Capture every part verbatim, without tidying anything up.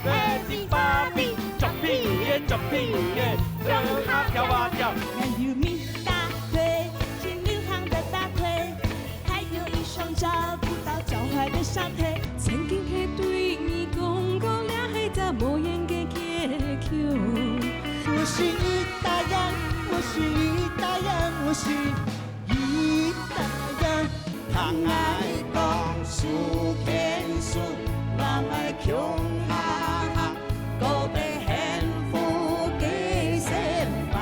芭比芭比，作品耶，作品耶，跳啊跳啊跳。还有米大腿，挺流行的大腿，还有一双找不到脚踝的小腿。曾经还对你讲过，这是只无用的气球。我是一大洋，我是一大洋，我是一大洋。同𠊎講手牽手，摎𠊎共下行，過得幸福个生活。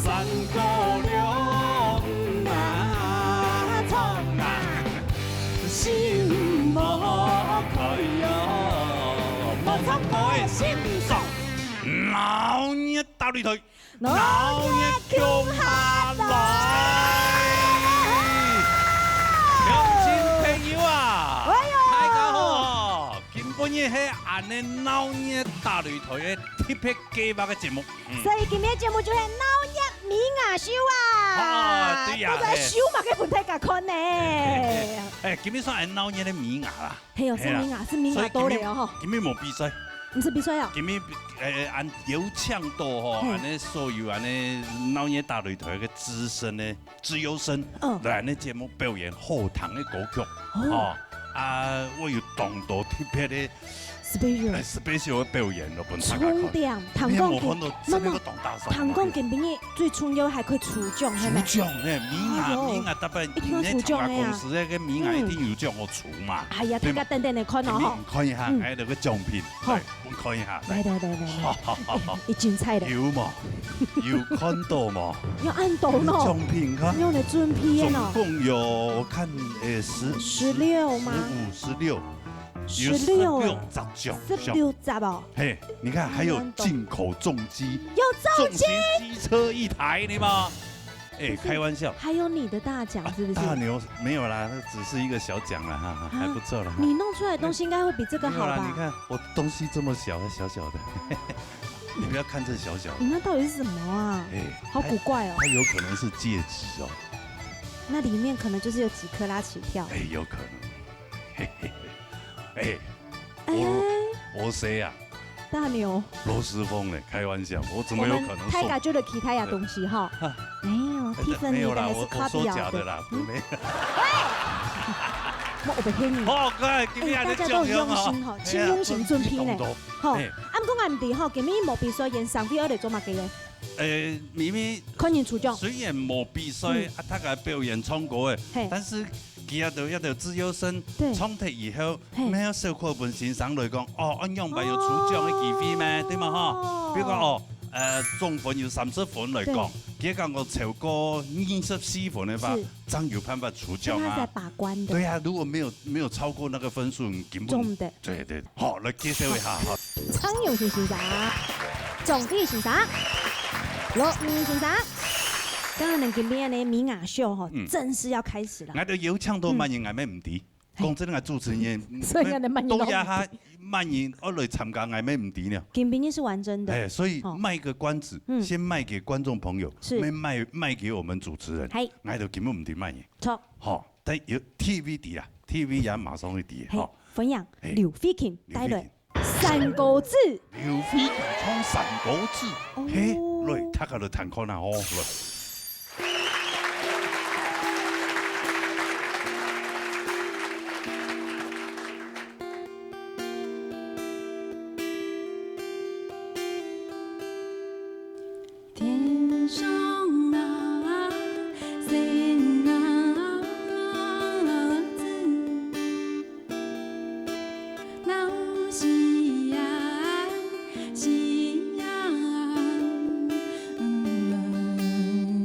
山歌了，嗯啊，唱啊，心莫开哟，莫唱歌的心上。闹热大擂台，闹热共下来。乡亲朋友啊，哎哟，大家好，今晡日係恁呢闹热大擂台个特別計劃个節目。 嗯。所以今日節目就係鬧熱米芽秀啊！啊，對呀，嘿。到底秀麼个分大家看呢？哎，今日算係鬧熱个米芽啦。嘿喲，係啦。係米芽，係米芽多了哦，吼。所以今日，今日無比賽。毋係比賽哦。今日，呃，恁邀請到吼，嘿。恁呢所有恁呢鬧熱大擂台个資深个資優生，嗯。來恁呢節目表演好聽个歌曲，哦。吼。啊，𠊎有當多特別个 special。哎，special个表演咯，分大家看。重點，聽講今，你有無看到這個當大賞嗎？聽講今晡日最重要還可以抽獎，係無？抽獎，嘿，米芽，哎喲，米芽，大半一定要抽獎个啊。你參加公司，該個米芽一定有獎好抽嘛，嗯。哎呀，對嘛？大家等等來看哦，吼。你看一下，嗯。哎，那個獎品，好。來，我們看一下，來。來，來，來，來，來。好，好，好，好。已經猜了。有無？有看到無？有看到喏。有獎品，看。有呢，準備个喏。總共有，我看，哎，十，十六嗎？十五、十六。 有十六，十六隻獎項。十六隻哦。嘿，你看，還有進口重機，有重機？重型機車一台，對嗎？哎，開玩笑。還有你的大獎是不是？大牛，沒有啦，那只是一個小獎啦，哈，哈，啊，還不錯啦。你弄出來的東西應該會比這個好吧？沒有啦，你看我東西這麼小，小小的，你不要看這小小的。你那到底是什麼啊？哎，好古怪哦。它，它有可能是戒指哦。那裡面可能就是有幾克拉起跳。哎，有可能。 嘿嘿嘿，哎，哎。我，我誰啊？大牛。羅時豐呢？開玩笑，我怎麼有可能送？我們大家就來期待呀東西哈。哈。沒有，哎，Tiffany沒有啦，的還是我，我說假的啦，Copy的。沒有。喂！我，我不騙你。哦，各位，今天還在講哦。哎，大家都很用心哈，哎呀，盡用心準備呢。真是動作。吼，哎。啊，毋過𠊎毋知吼，今日無比賽演唱會愛來做麼个耶？ 呃，明明看人抽獎。雖然無比賽，嗯。啊，大家表演唱歌个，嘿。但是佢兜一兜資優生，對。唱忒以後，嘿。乜愛小可分先生來講，哦，恁樣咪有抽獎个機會咩？哦。對嘛吼？哦。比如講，哦，呃，總分有三十分來講，對。佢講我超過二十四分个話，是。正有辦法抽獎啊。所以他在把關的。對啊，如果沒有，沒有超過那個分數，你根本中的。 對，對，好，來介紹一下哈。張永新先生，張飛先生，羅明先生，當然今晡日呢，米芽秀吼，嗯。正式要開始了。𠊎兜邀請到麼人，𠊎乜毋知。嘿。講真个，主持人，所以𠊎兜麼人都毋知。到這下，麼人愛來參加，𠊎乜毋知呢。今晡日是玩真的。哎，所以好。賣個關子，嗯。先賣給觀眾朋友，是。賣，賣，賣給我們主持人。嘿。𠊎兜根本毋知麼人。著。好，但有T V知啦，T V也馬上會知，嘿。好。 歡迎，嘿，劉慧卿帶來劉慧卿。山歌子。劉慧卿唱山歌子，哦。嘿，來，大家來聽看啊，吼，來。天上啊，星啊，子，老西呀，西呀，嗯。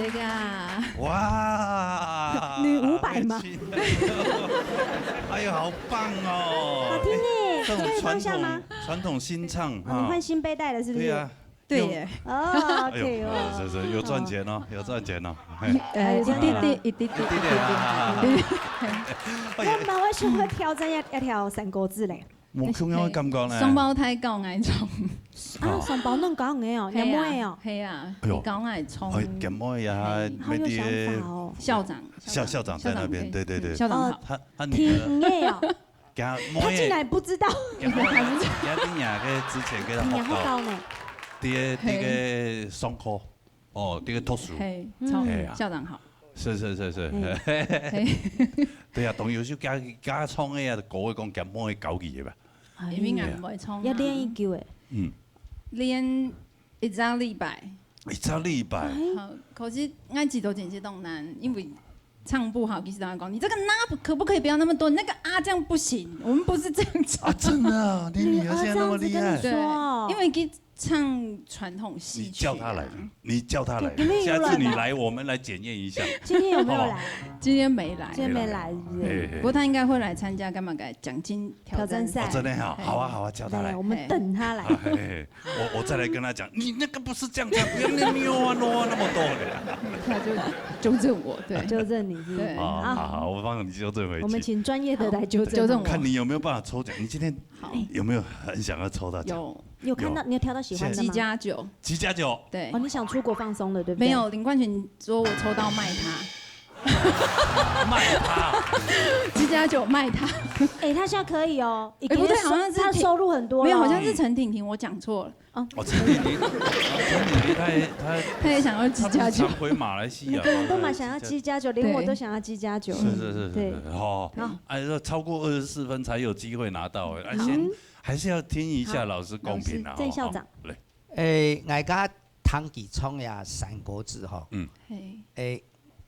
个啊。哇，女五百吗？哎呦，好棒哦！好听耶，这种传统，可以放下吗？传统新唱啊，你换新背带了是不是？对啊。对耶。哦，哎呦，OK哦。是是，有赚钱哦，有赚钱哦。嘿。呃，一点点，一点点，一点点啊。一点点。哎呀，那我是会挑战要，要挑三国志嘞。 無共樣个感覺呢。雙胞胎教𠊎唱。啊，雙胞胎教你哦，係啊，妹妹哦。係啊，哎喲，佢教𠊎唱。哎，佢妹啊，係。好有想法哦。校長，校，校長在那邊，校長可以，對，對，對。校長好。哦，他，他女兒，聽你的哦。佢妹，他竟然不知道。佢妹，佢女兒个之前个學校，你也會教呢。在，在个上課。 哦，這个讀書。係，嗯。校長好。是是是是。嗯。對啊，當有時加加唱个啊，歌會講佢妹教佢个吧。因為𠊎毋會唱啊。要練幾久誒？嗯。練一隻禮拜。一隻禮拜。好，可是𠊎知道真係當難，因為唱不好，其實他們講你這個那可不可以不要那麼多？你那個啊這樣不行，我們不是這樣唱。啊，真的啊，你女兒現在那麼厲害。你女兒這樣子跟你說哦。對，因為其 唱傳統戲曲啊。你叫他來，你叫他來，對，你們有來嗎？下次你來，我們來檢驗一下。今天有沒有來？好不好？今天沒來。今天沒來，是不是？嘿，嘿。不過他應該會來參加幹嘛个獎金挑戰賽。挑戰賽。哦，真的哈，好啊，好啊，叫他來。來，我們等他來。啊，嘿，嘿，我，我再來跟他講，你那個不是這樣唱，不要那麼啊，那麼多的。他就糾正我，對。糾正你，是不是？對。好，好，好，我幫你糾正回去。我們請專業的來糾正。糾正我。看你有沒有辦法抽獎，你今天好。有沒有很想要抽到獎？有。 有看到，有。你有挑到喜歡的嗎？七加九。七加九。對。哦，你想出國放鬆了，對不對？沒有，林冠群說我抽到賣他。賣他。七加九賣他。哎，他現在可以哦，已經哎，不對，是收，好像是挺，他收入很多了哦。沒有，好像是陈婷婷，我講錯了。哦，陈婷婷，陈婷婷她也，她，她也想要七加九。她不是常回马来西亚吗？每個人都蠻想要七加九，連我都想要七加九。是，是，是，是，對。是，哦，好。哎，要超過二十四分才有機會拿到，哎，啊，先，嗯。 还是要听一下老师公平啊，好，老师，鄭校长。吼，来。誒，𠊎家聽佢唱呀三國志吼，嗯。係。誒，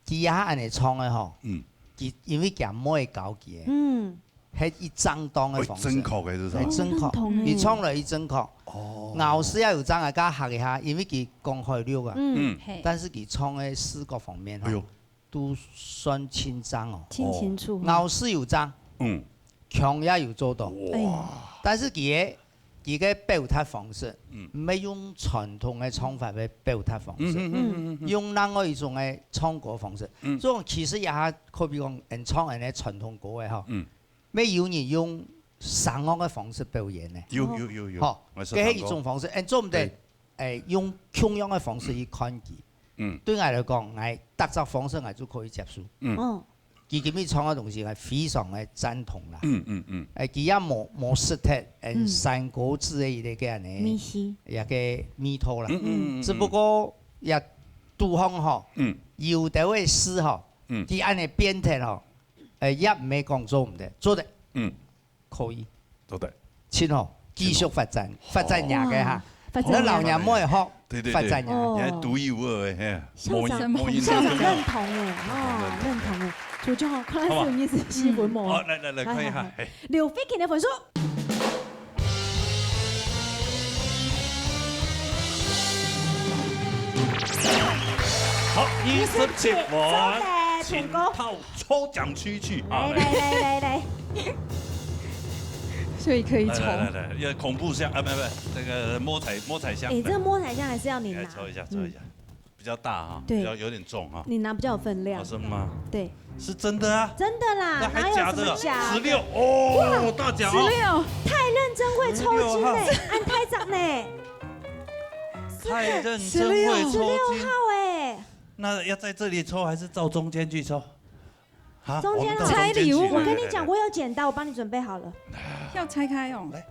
佢也恁樣唱个吼，嗯。佢因為佢妹教佢个，嗯。係一正當个方式，哦，正確个，係吧？係正確，哦，認同欸。佢唱了一正確。哦。咬字也有正，𠊎家學一下，因為佢講海陸啊，嗯。嗯。係。但是佢唱个視覺方面吼，哎喲。 都算清正哦。清清楚楚。咬字有正，嗯。腔也有做到。哇。但是佢个，佢个表達方式，嗯。毋係用傳統个唱法个表達方式，嗯，嗯，嗯，嗯，嗯。用另外一種个唱歌方式。嗯。這種其實也還可比講，演唱恁樣傳統歌个吼。嗯。 乜有人用聲樂个方式表演呢。有，有，有，有。吼，𠊎識聽過。這係一種方式，誒，做毋得，對。誒，用共樣个方式去看佢。嗯。對𠊎來講，𠊎逐隻方式𠊎就可以接受。嗯。哦。佢今日唱个東西，𠊎非常个贊同啦。嗯，嗯，嗯。誒，佢也無，無失忒，誒，嗯。三國志个一個个恁樣，味緒。一個味道啦。嗯，嗯，嗯，嗯。只不過也堵好吼，嗯。有兜个字吼，嗯。佢恁樣變忒吼，誒，也毋係講做毋得，做得。嗯。 可以。做得。真好，繼續發展，發展若个哈。哇，發展若个。那老娘妹學，對，對，對。發展若个。哦。你還獨一無二的，嘿。校長，無，無影響。校長認同欸，哦，認同欸。主角看來是有意思，新聞幕。好，來，來，來，看一下，來，來，來。嘿。劉飛琴的分數。好，二十七分，二十七分，請到 抽獎區去啊！來，來，來，來，來。所以可以抽。來，來，來，來，要恐怖箱啊，不，不，這個摸彩，摸彩箱。欸，這個摸彩箱還是要你拿。來，抽一下，抽一下。嗯。比較大哈，對。比較有點重哈。你拿比較有分量。哦，是嗎？對。是真的啊。真的啦，哪有什麼假的？哪有什麼假的？十六，哦，哇，大獎哦。十六。太認真會抽筋了，十六號。按太長呢。太認真會抽筋。十六號欸。那要在這裡抽還是照中間去抽？ 啊，中間啊。我們到中間去，拆禮物嗎？我跟你講，對，對，對。我有剪刀，我幫你準備好了。要拆開哦。來，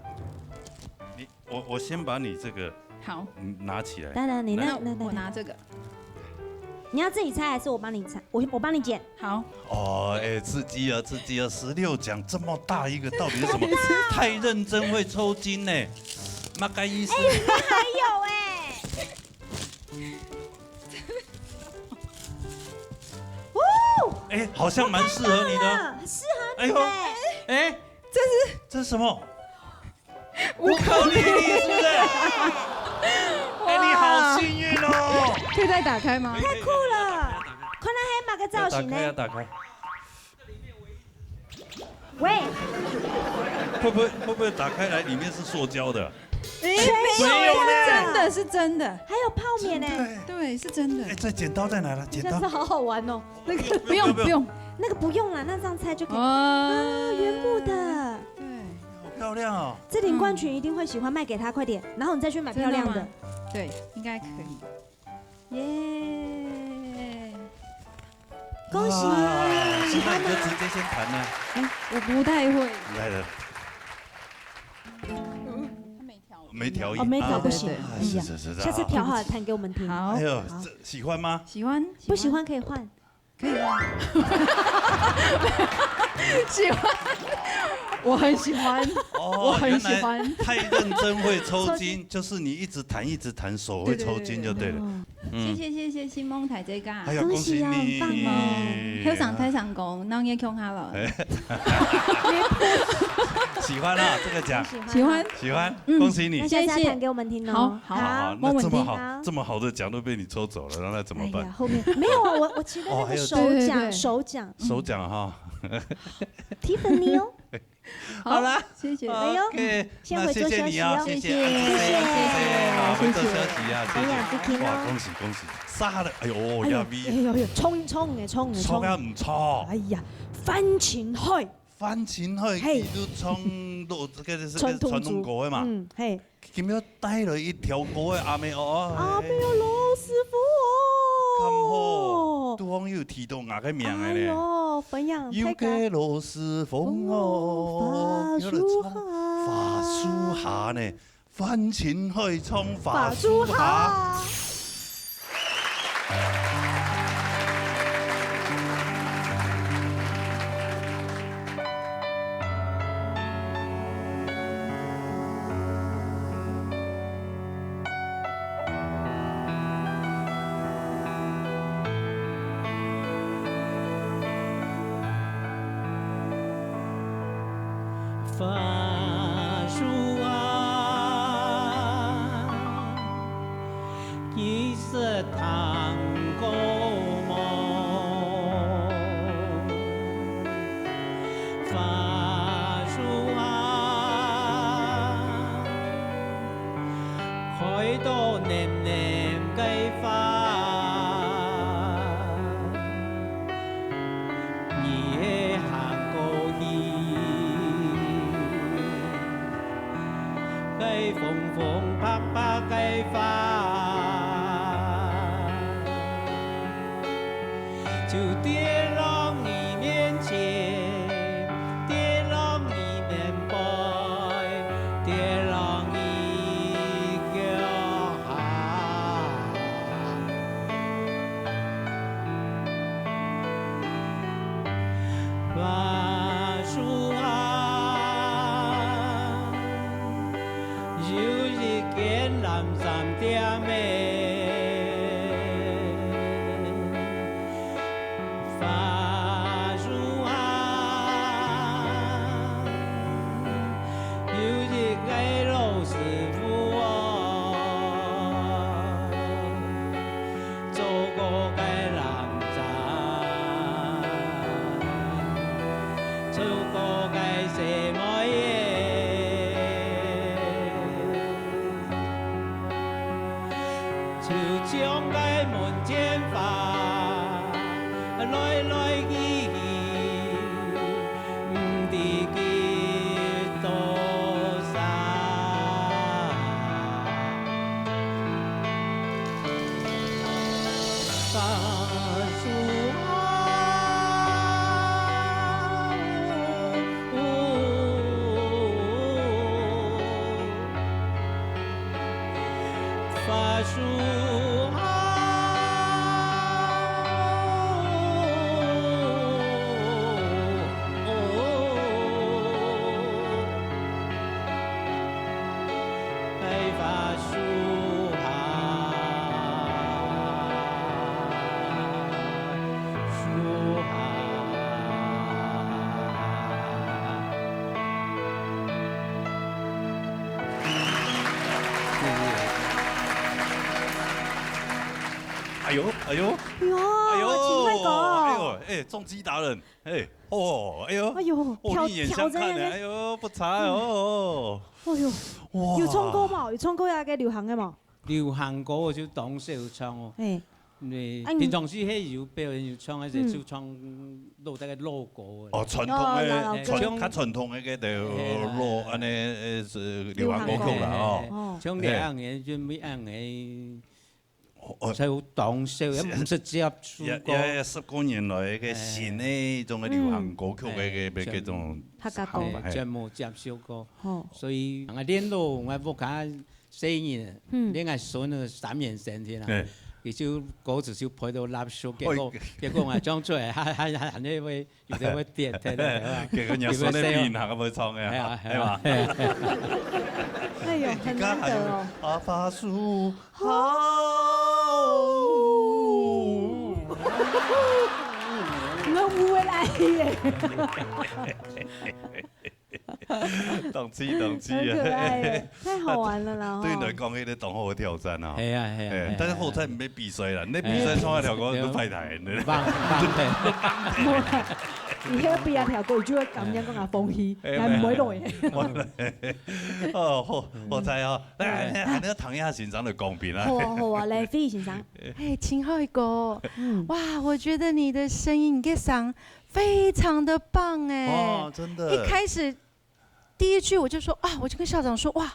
你，我，我先把你這個，好。嗯，拿起來。當然，你那，來。那，那，那，我拿這個。你要自己拆還是我幫你拆？我，我幫你剪。好。哦，哎，刺激啊，刺激啊！十六獎這麼大一個，到底是什麼？太認真會抽筋呢，麼个意思？哎，裡面還有哎。 哦！哎，好像蠻適合你的。太棒了，很適合你耶。哎呦，哎，这是，这是什么？乌克丽丽是不是？哎，你好幸运哦。可以再打开吗？可以，可以，太酷了。看下係麼个造型呢？要打開，要打開。喂，會不會，會不會打開來裡面是塑膠的？誒，沒有呢。沒有啦。真的，是真的。還有泡棉呢。真的耶。對，是真的。誒，這剪刀在哪呢？剪刀。真是好好玩哦。那個不用，不用，不用。不用。那個不用啦，那這樣猜就可以。哦。啊，原木的。對。好漂亮哦。這領冠群一定會喜歡，賣給他，快點，然後你再去買漂亮的。真的嗎？對，應該可以。 耶！恭喜！哇，喜歡嗎？那你就直接先彈了。哎，我不太會。來了。嗯，它沒調音。沒調音。哦，沒調不行。啊，哎呀，是，是，是，下次調好了彈給我們聽。好。哎呦，好。這，喜歡嗎？喜歡，不喜歡可以換。可以換。喜歡，我很喜歡，哦，我很喜歡。原來太認真會抽筋，抽筋。就是你一直彈，一直彈，手會抽筋就對了。對，對，對，對。哦。 嗯。謝謝，謝謝，承蒙大自家。哎呀，恭喜你。恭喜啊，很棒哦。後生大聲公，鬧熱共下來。哎。喜歡啊，這個獎。喜歡。喜歡。喜歡，嗯，恭喜你。那下次要彈給我們聽哦。謝謝。好，好，好，好，那這麼好，沒問題。好。這麼好的獎都被你抽走了，那，那怎麼辦？哎呀，後面，沒有啊，我，我期待那個手獎，哦，還有，對，對，對。手獎。手獎哈。Tiffany哦。 好啦，謝謝。哎呦，OK，先回做消息哦。那謝謝你啊，謝謝，謝謝，謝謝，謝謝，好，回做消息啊，謝謝。哎呀，不停哦。哇，恭喜恭喜，殺了，哎呦，哎呦，壓力。哎呦，哎呦，衝，衝的，衝的，衝。衝啊，毋錯。哎呀，范琴海。范琴海，嘿。佢都唱到這個，這個傳統歌的嘛。傳統歌。嗯，嘿。 今日帶來一條歌个阿妹哦。阿妹哦，老師傅哦。咁好，拄好有提到𠊎个名个咧。哎喲，分享，有个老師傅哦，大家。哦，花樹下。花樹下呢，范琴海唱花樹下。花樹下。花樹下， 你識聽過無？花樹下，開到蔫蔫个花。 你係行過去，該紅紅白白个花，就跌落你面前，跌落你面背，跌落你腳下。 花樹下，有一間藍衫店仔。花樹下， 有一个老師傅哦，做過个藍衫，做過个細妹仔。 就像該門前花，來來去去，毋知幾多儕。花樹下， 花樹下，在花樹下，樹下。哎呦，哎呦，哎呦，哎呦，真会讲。哎呦，哎，重击达人，哎，哦，哎呦，哎呦，哦，跳，一眼相看呢，跳成那个，哎呦，不差哦。哎呦，哇。有唱歌无？有唱过那个流行的无？流行歌我就当少唱哦。哎。因为啊，你平常时嘿有表演有唱，还是嗯。就唱老，大概老歌的。哦，传统的，哦，老，老歌。传，较传统的个就老，嘿啦。安尼，呃，是流行歌曲啦，哦。嘿，嘿，嘿。哦。像两年就每两年 哦，哦。才有当少，也毋是接触过。也，也，也十多年來，一个新的一種的流行歌曲的，哎。个，个，个種客家歌。唱法，哎，嘿。全無接觸過。哦。所以，𠊎連老，𠊎屋下細人，嗯。連𠊎孫仔三年生天啊，哎。佢就歌詞就背到垃圾，結果，哎。結果𠊎唱出來，還，還，還，還會 有的會跌，對，對，對。結果人家說那邊還會唱的，哎呀，對吧？哎呀。哎呦，很難得哦。啊，花束好。我誤會來耶。動氣，動氣啊。很可愛耶。 太好玩了啦，吼。對你來講，那个當好的挑戰啊。係啊，係啊，哎，係啊。但是好彩你沒比賽啦，你比賽唱那條歌，哎，都敗台呢。放，放，對。無啦，你要比那條歌，你就會感覺講啊，風氣，哎，還毋會落去。哦，好，好彩哦。來，哎。來，來，來，聽一下先生的公平啊。好啊，好啊，來，飛先生。哎，真好个。嗯。哇，我覺得你的聲音，你个聲非常的棒哎。哦，真的。一開始 第一句我就說，啊，我就跟校長說，哇，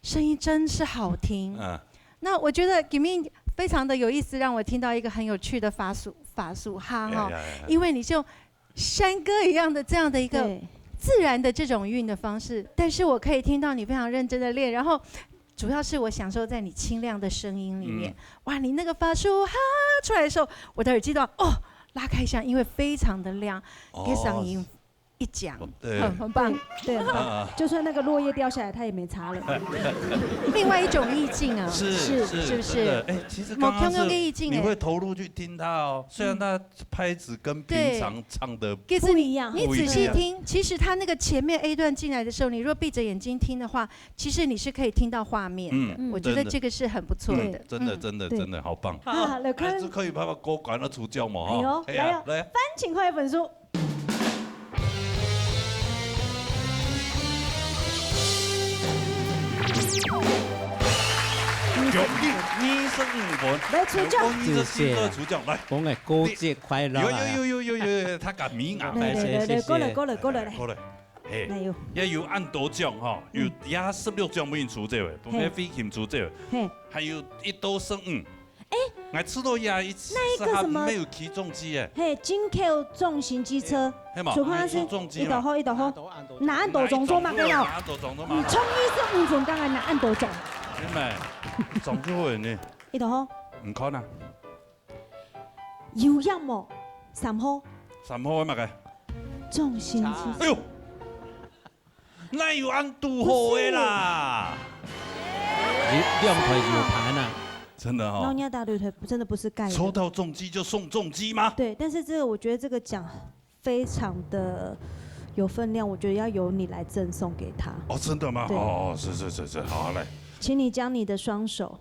聲音真是好聽。嗯。那我覺得今天非常的有意思，讓我聽到一個很有趣的法屬，法屬哈，哈，呀，呀，呀。因為你就像山歌一樣的這樣的一個對。自然的這種韻的方式，但是我可以聽到你非常認真的練，然後主要是我享受在你清亮的聲音裡面。嗯。哇，你那個法屬哈出來的時候，我的耳機都要，哦，拉開一下，因為非常的亮，哦。你的嗓音 一講，哦，對。很，很棒。對，很棒。啊。就算那個落葉掉下來，它也沒差了。另外一種意境啊。是，是，是不是？真的。哎，其實剛剛是無共樣个意境哎。你會投入去聽它哦，雖然它拍子跟平常唱的不一樣。對。其實你，你仔細聽，不一樣。其實它那個前面A段進來的時候，你若閉著眼睛聽的話，其實你是可以聽到畫面的。嗯，我覺得這個是很不錯的。真的。嗯，真的，嗯。真的，對。真的，好棒。啊，來看。還是可以把歌趕到出教嘛，哈。哎呦，哎呀，來哦，來。番請快分數。 恭喜二十五分，來，主角。恭喜二十四分，主角，來。講个過節快樂啊！有，有，有，有，有，有，有，他敢迷啊！來，來，來，來，謝謝。過來，過來，過來，來。過來。嘿，來喲。也有恁多獎吼，有嗯。也十六獎分你出走个，嘿。分飛行出走个，嘿。還有一到十五。 哎，𠊎試著也一，那一個什麼，還沒有騎重機哎。嘿，進口重型機車，嘿嘛，所以看下是，還有騎重機嘛。一道好，一道好。拿恁多重做麼个咯？拿恁多重做麼个？你衝一次五分，剛剛拿恁多重。你買，重就會呢。一道好。你看啊。有影無？三號。三號的麼个？重型機車。哎呦！ 哪有恁堵好个啦？有，兩台有盤啊。真的哦。老娘打對台真的不是蓋的。抽到重機就送重機嗎？對，但是這個我覺得這個獎非常的有分量，我覺得要由你來贈送給他。哦，真的嗎？對。哦，是，是，是，是，好，來。請你將你的雙手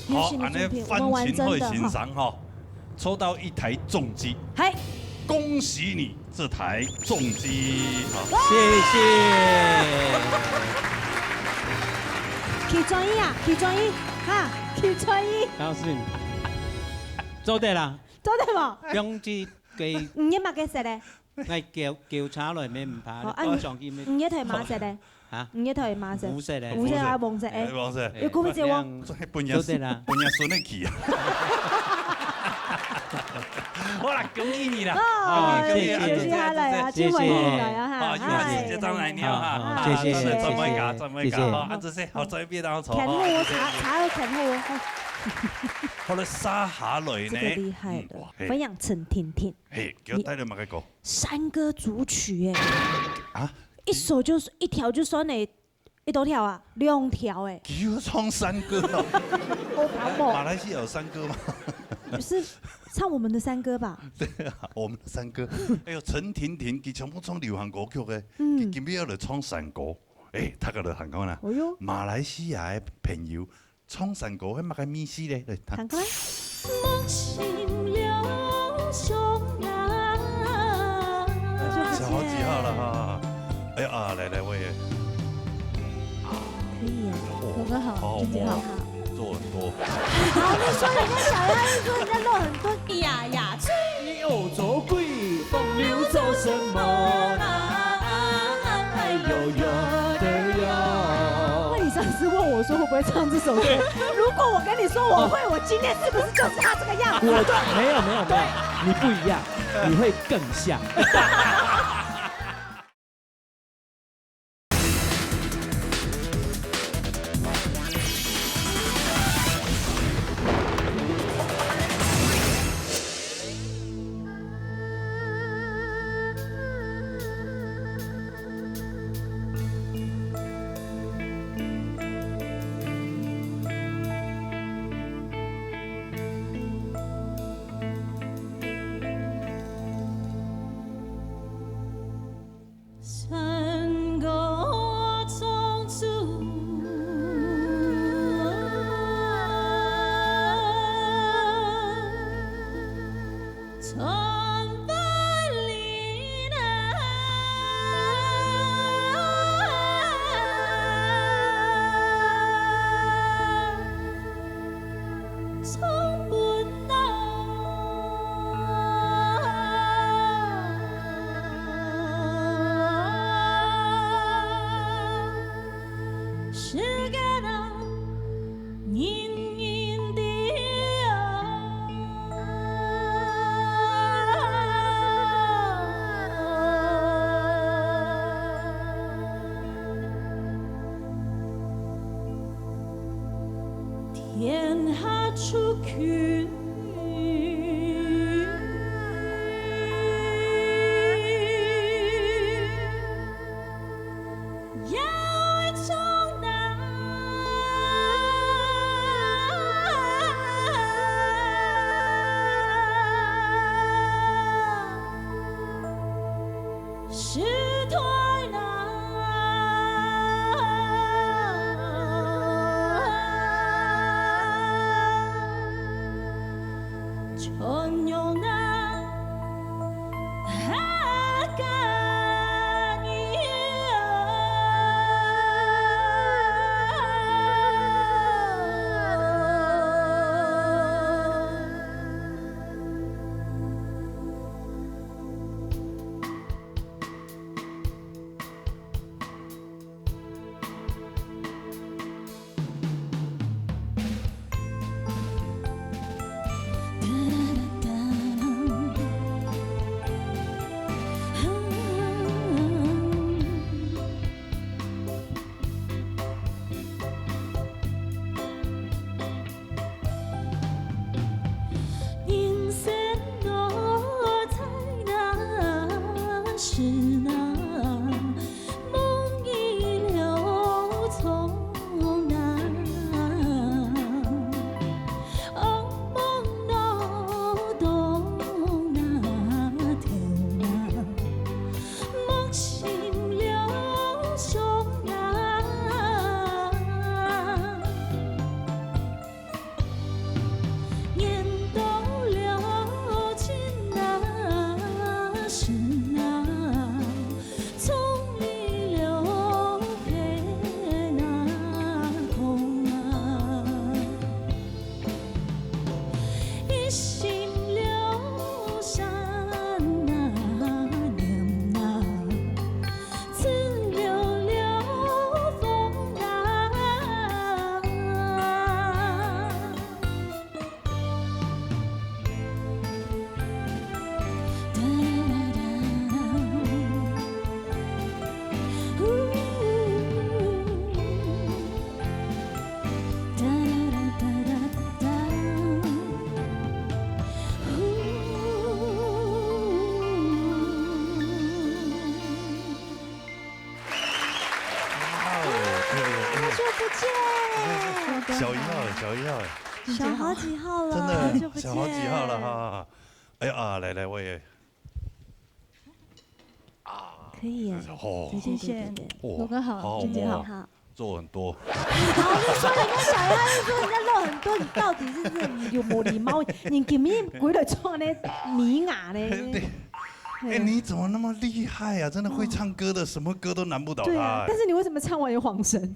好，恁呢范清惠先生吼，抽到一台重機，嗨。恭喜你這台重機，好。謝謝。騎轉去啊，騎轉去，哈，騎轉去。高興。做得啦。做得無？重機給你買麼个色个？ 𠊎叫，叫車來，免毋怕，哦，啊，你，你上去免。你這台麼色个？啊？你這台麼色？烏色个。烏色啊，黃色个。哎，黃色。有可以借我？亮。這个分人，做得啦。分人孫仔騎啊。好啦，恭喜你啦。哦，恭喜，恭喜，謝謝。恭喜他來啊，謝謝。今晚又來啊，哈。好，有時間再來聊哈。好，好，謝謝，啊，謝謝，再會，謝謝，再會，謝謝。好，啊，這些，好，再會，大家好。看護，謝謝。查，查要看護。好了，接下來呢？這個厲害了，嗯，哇，嘿。分享陳婷婷。 嘿，給我帶了麼个歌？山歌組曲耶。啊？一首就是一條就算了，一多條啊，兩條哎。給我唱山歌哦。我怕無。馬來西亞有山歌嗎？不是唱我們的山歌吧？對啊，我們的山歌。哎呦，陳婷婷，佢全部唱流行歌曲的，嗯。佢今日要來唱山歌。誒，大家都聽講啦，哦喲。馬來西亞个朋友唱山歌，係麼个意思咧？來，聽。聽看。目前了想啊。小豪幾號了哈？哎呀，啊，來，來，我也。可以耶，哦，哥哥好，好，姐姐好。好，做很多。好，你說人家小鴨，又說人家肉很多。呀呀，你又做鬼，風流做什麼啊？哎呦呦，对哟。那你上次问我说会不会唱这首歌，对。如果我跟你说我会，我今天是不是就是他这个样子？我，没有，没有，没有，你不一样，你会更像。哇哦，哎呦，哎呦。好久不见。小一号了，小一号了。小豪几号了？真的，好久不见。小豪几号了哈？哎呀，啊，来，来，我也。啊。可以耶。哦，对对对对对，哦罗哥好，好君姐好。好。好。肉很多。好，你说人家小孩，说人家肉很多，你到底是不是你有没礼貌？你今天跪了做那米牙呢？对，哎，你怎么那么厉害啊？真的会唱歌的，什么歌都难不倒他。对啊，但是你为什么唱完有晃神？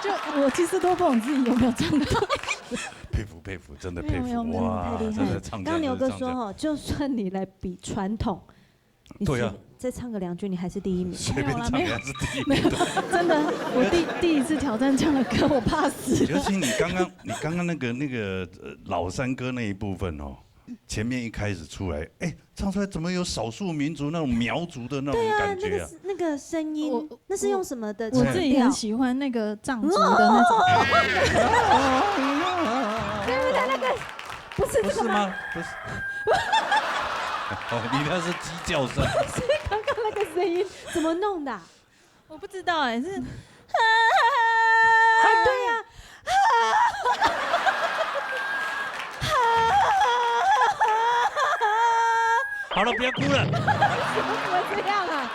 就我其实都不懂自己有没有唱对。佩服佩服，真的佩服，没有没有没有哇，太厉害了！真的唱刚刚牛哥这样子唱这样说哦，就算你来比传统，你对啊随再唱个两句，你还是第一名。随便唱一下是第一名。没有，真的，我第第一次挑战这样的歌，我怕死了。尤其你刚刚，你刚刚那个那个呃老山歌那一部分哦，前面一开始出来，哎，唱出来怎么有少数民族那种苗族的那种对啊，感觉啊？那个是那个声音我，那是用什么的我自己腔调很喜欢那个藏族的那种。对不对？那个不是这个吗？不是吗？不是。哦，你那是鸡叫声。刚刚那个声音怎么弄的啊？我不知道哎，是啊，对呀，好了，不要哭了。怎么这样啊？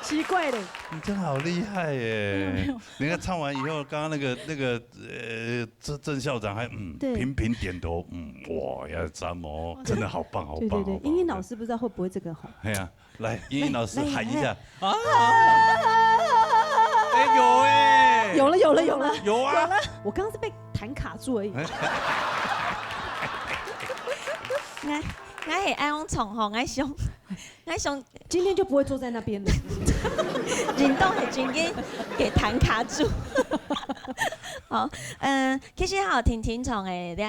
奇怪嘞。你真的好厉害耶！你看唱完以后，刚刚那个那个呃，郑郑校长还嗯对频频点头，嗯，哇，要赞哦，真的好棒，好对对对，棒，好棒。英英老师不知道会不会这个吼？哎呀，来，英英老师来喊一下来啊！哎，有哎，有了有了有了，有啊，我刚刚是被弹卡住而已。我我系爱用唱吼，我想我想今天就不会坐在那边了。运动系真经给弹卡住。好，嗯，其实吼，听听唱的你个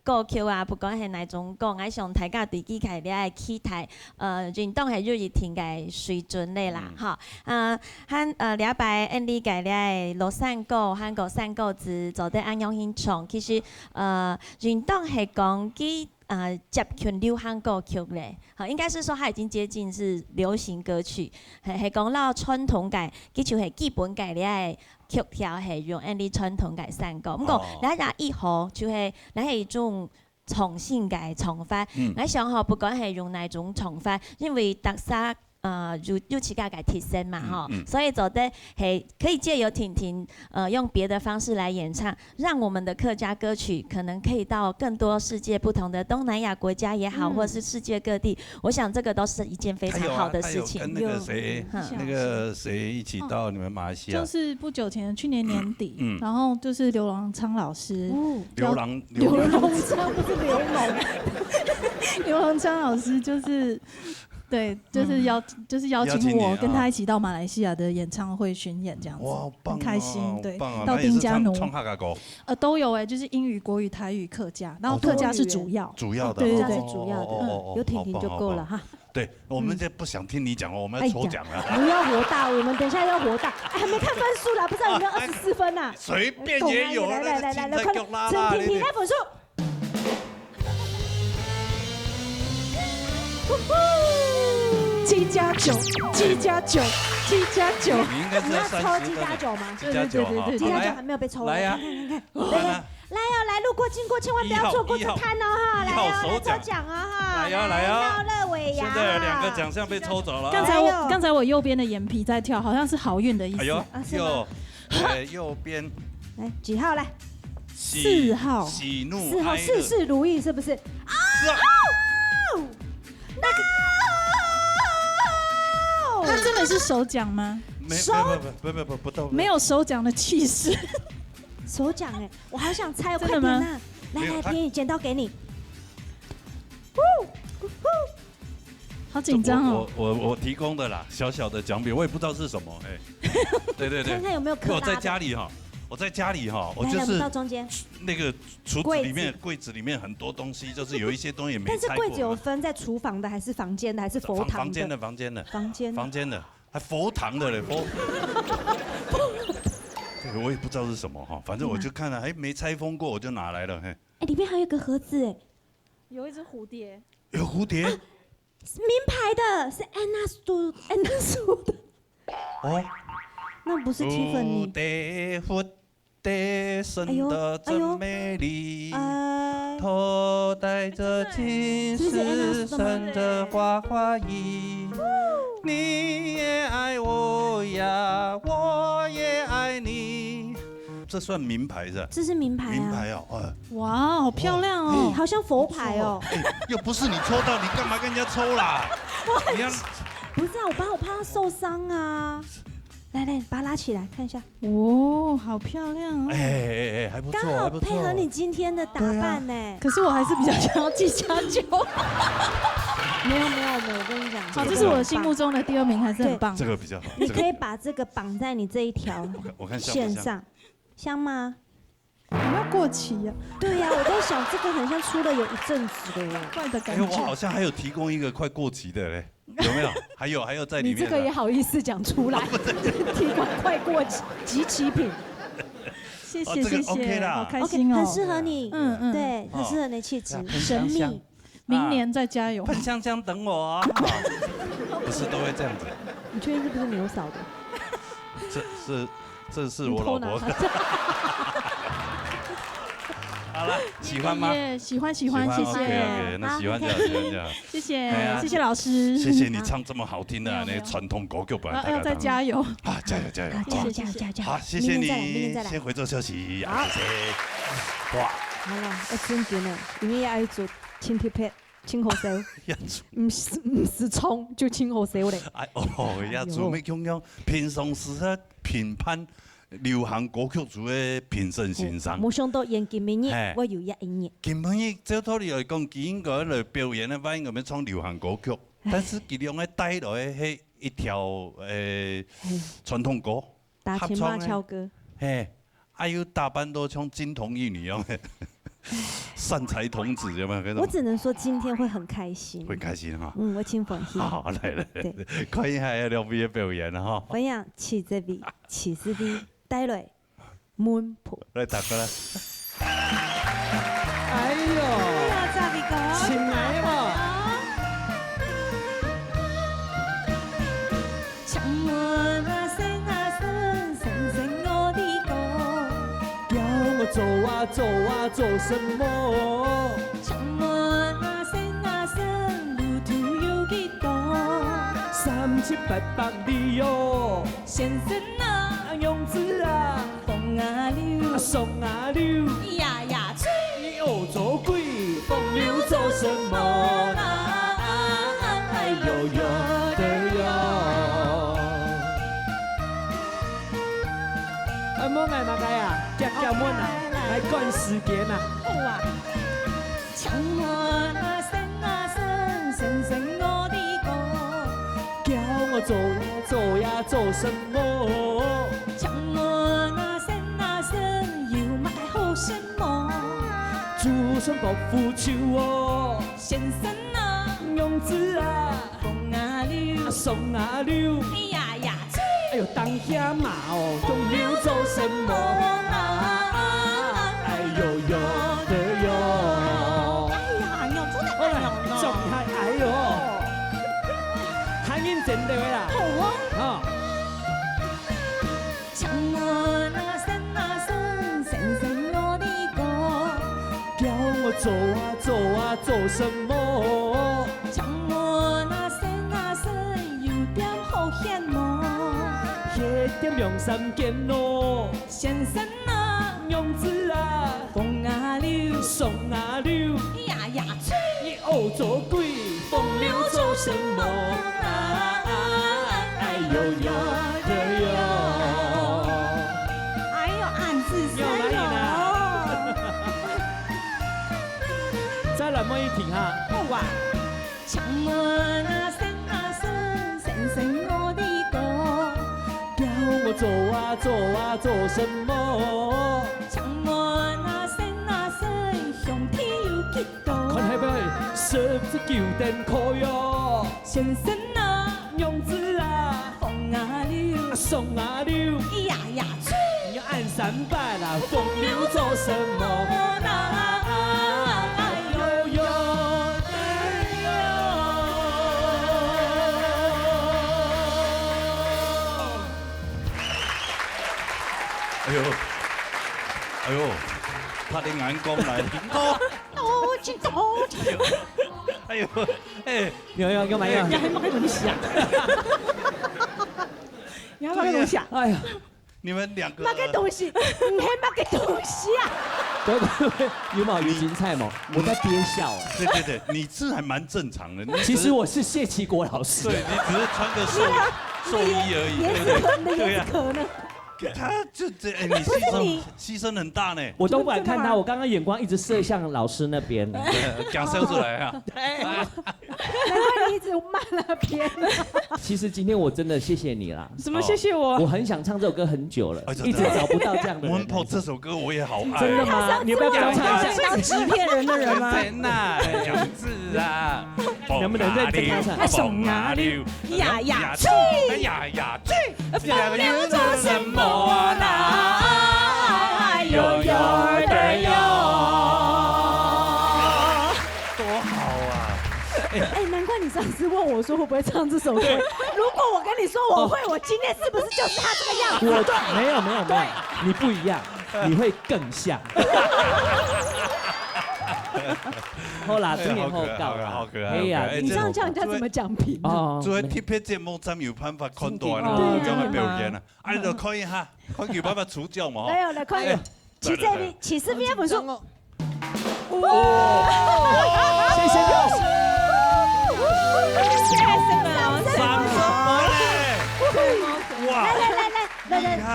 歌曲啊，不管系哪种歌，我想大家对佢个你个期待，呃，运动系有一定个水准个啦，哈。啊，还呃，礼拜恩利个你个老山歌，韩国山歌子做得恁样去唱，其实呃，运动系讲佢 呃接近流行歌曲咧，好，应该是说它已经接近是流行歌曲，系系讲到传统个，佢就系基本个你个曲调系用恁哩传统个山歌。毋过，哦咱也以后就系咱系一种创新个唱法。嗯咱想吼，不管系用哪种唱法，因为特色。呃，有有自家个特色嘛，吼，嗯嗯所以做得系可以借由婷婷，呃，用别的方式来演唱，让我们的客家歌曲可能可以到更多世界不同的东南亚国家也好，嗯或是世界各地。我想这个都是一件非常好的事情。他有啊，他有跟那个谁，嗯那个谁一起到你们马来西亚就？是不久前的去年年底，嗯然后就是刘荣昌老师，哦，刘郎，刘刘郎，荣昌不是刘荣，刘荣昌老师就是对，就是邀、就是邀邀请你请我跟啊他一起到马来西亚的演唱会巡演这样子，哇，好棒哦，很开心，好对，棒啊！到那也是丁加奴唱，唱客家歌，呃，都有哎、就是英语、国语、台语、客家，然后哦客家是多语言主要，主要的对对对这样是主要的，哦哦哦哦有婷婷就够了哈。对，我们这不想听你讲哦，我们哎呀要抽奖了。不要火大，我们等一下要火大。哎，还没看分数啦，不是啊，有没有二十四分呐？随便也有，来来来来来，那个青菜快点，叫拉拉咧请婷婷来分数。七加九，七加九，七加九。你应该是你要三十分抽七加九吗？七加九哈，对对对对对七加好来啊九还没有被抽哦，来啊看看看看。来啊来来来哦，来路过经过千万不要错过这摊哦哈，来哦，一号一号来抽奖哦哈，来呀来呀到乐尾牙，现在有两个奖项被抽走了。刚才我还有刚才我右边的眼皮在跳，好像是好运的意思。哎呦，啊是吗右，哎，右边来几号来？喜四号喜怒四号哀乐事事如意是不是？是啊，那个，他真的是首奖吗？没手没没没没不不到没有首奖的气势。首奖哎，我好想猜哦，真的吗快点呐！来来，没有他便宜剪刀给你。好紧张哦。我我我我提供的啦，小小的奖品，我也不知道是什么，哎，对对对，看看有没有克拉的我在家里哈，我在家里哈，我来来，就是到中间。那个橱子里面柜子柜子里面很多东西，就是有一些东西也没但是拆过嘛。柜子有分在厨房的还是房间的还是佛堂的？房房间的房间的房间房间的，还佛堂的嘞，佛。这个我也不知道是什么哈，反正我就看了，哎，没拆封过，我就拿来了，嘿。哎，里面还有一个盒子哎，有一只蝴蝶，有蝴蝶名牌的，是安娜苏安娜苏的，哦，那不是 Tiffany。蝴蝶蝴蝶生得真美丽，呃，头戴着金是不是安娜苏的吗丝，穿着花花衣。你这算名牌是吧？这是名牌啊。名牌哦，哎。哇，好漂亮哦。哎，好像佛牌哦。哎，又不是你抽到，你干嘛跟人家抽啦？你要不是啊，我怕，我怕他受伤啊。来来，把它拉起来看一下。哦，好漂亮哦。哎哎哎，还不错，刚好配合你今天的打扮呢。对啊。可是我还是比较想要寄家酒。没有没有没有，我跟你讲，好，这是我心目中的第二名，还是很棒。这个比较好。你可以把这个绑在你这一条我看，我看像不像？线上，像吗？有没有过期呀？对呀，我在想这个很像出了有一阵子了耶。怪怪的感觉。哎，我好像还有提供一个快过期的嘞，有没有？还有，还有在里面的。你这个也好意思讲出来？提供快过期，集齐品。谢谢，哦，这个谢谢，OK啦。好开心哦。OK，很适合你。嗯，嗯。对，很适合你的气质，哦。神秘。明年再加油。啊，喷香香等我哦。不是都会这样子。你确定这不是牛嫂的？这是，这是我老婆的。你偷拿。好了，喜欢吗？耶，喜欢，喜欢，喜欢，谢谢。OK，OK，那喜欢就好，喜欢就好。谢谢，哎呀，谢谢老师。谢谢你唱这么好听的，没有，没有。那传统歌曲，不然大家要，要再加油。啊，加油，加油。啊，加油，加油，加油。好，谢谢你，明年再来，明年再来。先回座休息，啊，好。谢谢。哇。好了，要正经了，明年要做 真特別，真好笑。也做。毋係，毋係唱就真好笑咧。哎，哦，也做，哎喲。乜共樣，平常時咧評判流行歌曲組个評審先生。嘿，無想到演今晡日，嘿。會有這一日。今晡日照道理來講，佢應該來表演个話，應該愛唱流行歌曲，哎。但是佢兩个帶來个係一條，呃，嘿。傳統歌。 搭情罵超哥。合唱呢，嘿，啊，又打扮到像金童玉女一樣，善財童子有沒有？那種。我只能說今天會很開心。會開心哈。嗯，我真歡喜。好，來，來，來，對。看一下兩位个表演哈。歡迎徐子偉、徐子偉帶來門婆。來，大家來。 哎喲，哎呀，這位哥，親愛的無？請問啊，先啊，先，先，先，我的哥。叫我做啊，做啊，做什麼？請問啊，先啊，先，路途有幾多？三千八百里喲。先生啊，娘子啊， 風啊溜，啊，送啊溜，呀呀吹，你哦做鬼，風流做什麼？哎喲喲的喲。啊，莫𠊎麼个啊，遽遽問啊，哦，來，來，來。來趕時間啊。好啊。 請問啊，先啊，先，先，先，我的哥。叫我做呀，做呀，做什麼？請問啊，先啊，先，有麼个好什麼？祖上伯父就哦。先生啊。娘子啊。 風啊溜，啊，送啊溜，咿呀呀吹。哎喲，當下嘛哦，風流做什麼啊？哎喲喲的喲。哎呀，娘，做得恁樣哦。好啦，總還哎喲，還認真對啦。好哦。啊。 請問啊，先啊，先，先，先，我的哥。叫我做啊，做啊，做什麼？請問啊，先啊，先，有店好歇無？歇店兩三間咯。先生啊，娘子啊， 風啊溜，送啊溜，呀呀吹。你哦做鬼，風流做什麼啊？哎喲喲喲喲。哎喲，恁仔細哦。有哪裡呢？再來問一題哈。好啊。 請問啊，先啊，先，先，先，我的哥。叫我做啊，做啊，做什麼？請問啊，先啊，先，兄弟有幾多？看係無，十隻九等可喲。先生啊，娘子啊，風啊溜，啊，送啊溜，咿呀呀吹。 愛三擺啦，風流做什麼啦？哎喲喲，哎喲。哎喲，哎喲，他的眼光來，哦，真多。哎喲，哎，有有有沒有？你還買東西啊？你還買東西啊？哎呀。你们两个，那个东西，你还那个东西啊？对对对，有没有鱼芹菜嘛？我在憋笑。对对对，你是还蛮正常的。你只是其实我是谢奇国老师。对你只是穿个寿寿衣而已，也对不对？是可能，对呀，也是可能。他就这，哎，你牺牲不是你牺牲很大呢。我都不敢看他，我刚刚眼光一直射向老师那边。讲笑出来啊！难怪你一直骂那边。其实今天我真的谢谢你啦。什么谢谢我？我很想唱这首歌很久了哎，真的一直找不到这样的人。我们跑这首歌我也好爱。真的吗？你要不要给我唱一下？当制片人的人吗？天哪，杨志啊，能不能认真唱一下？哎，送啊你，呀呀，哎呀呀，这两个又做什么啊？那有有的有，多好啊！哎，难怪你上次问我说会不会唱这首歌。如果我跟你说我会，我今天是不是就是他这个样子？我没有没有没有，你不一样，你会更像。好啦，哎今年后告好可爱，好可爱，哎呀好可爱哎你这样叫人家怎么讲评啊？哦做特别节目，咱有办法看到啊，对这样的表演啊，哎，就可以哈，看有办法出教嘛哈。来哦，来快点，起这里，起四面分数。谢谢。掌声鼓励！哇，来来来来来来，厉害！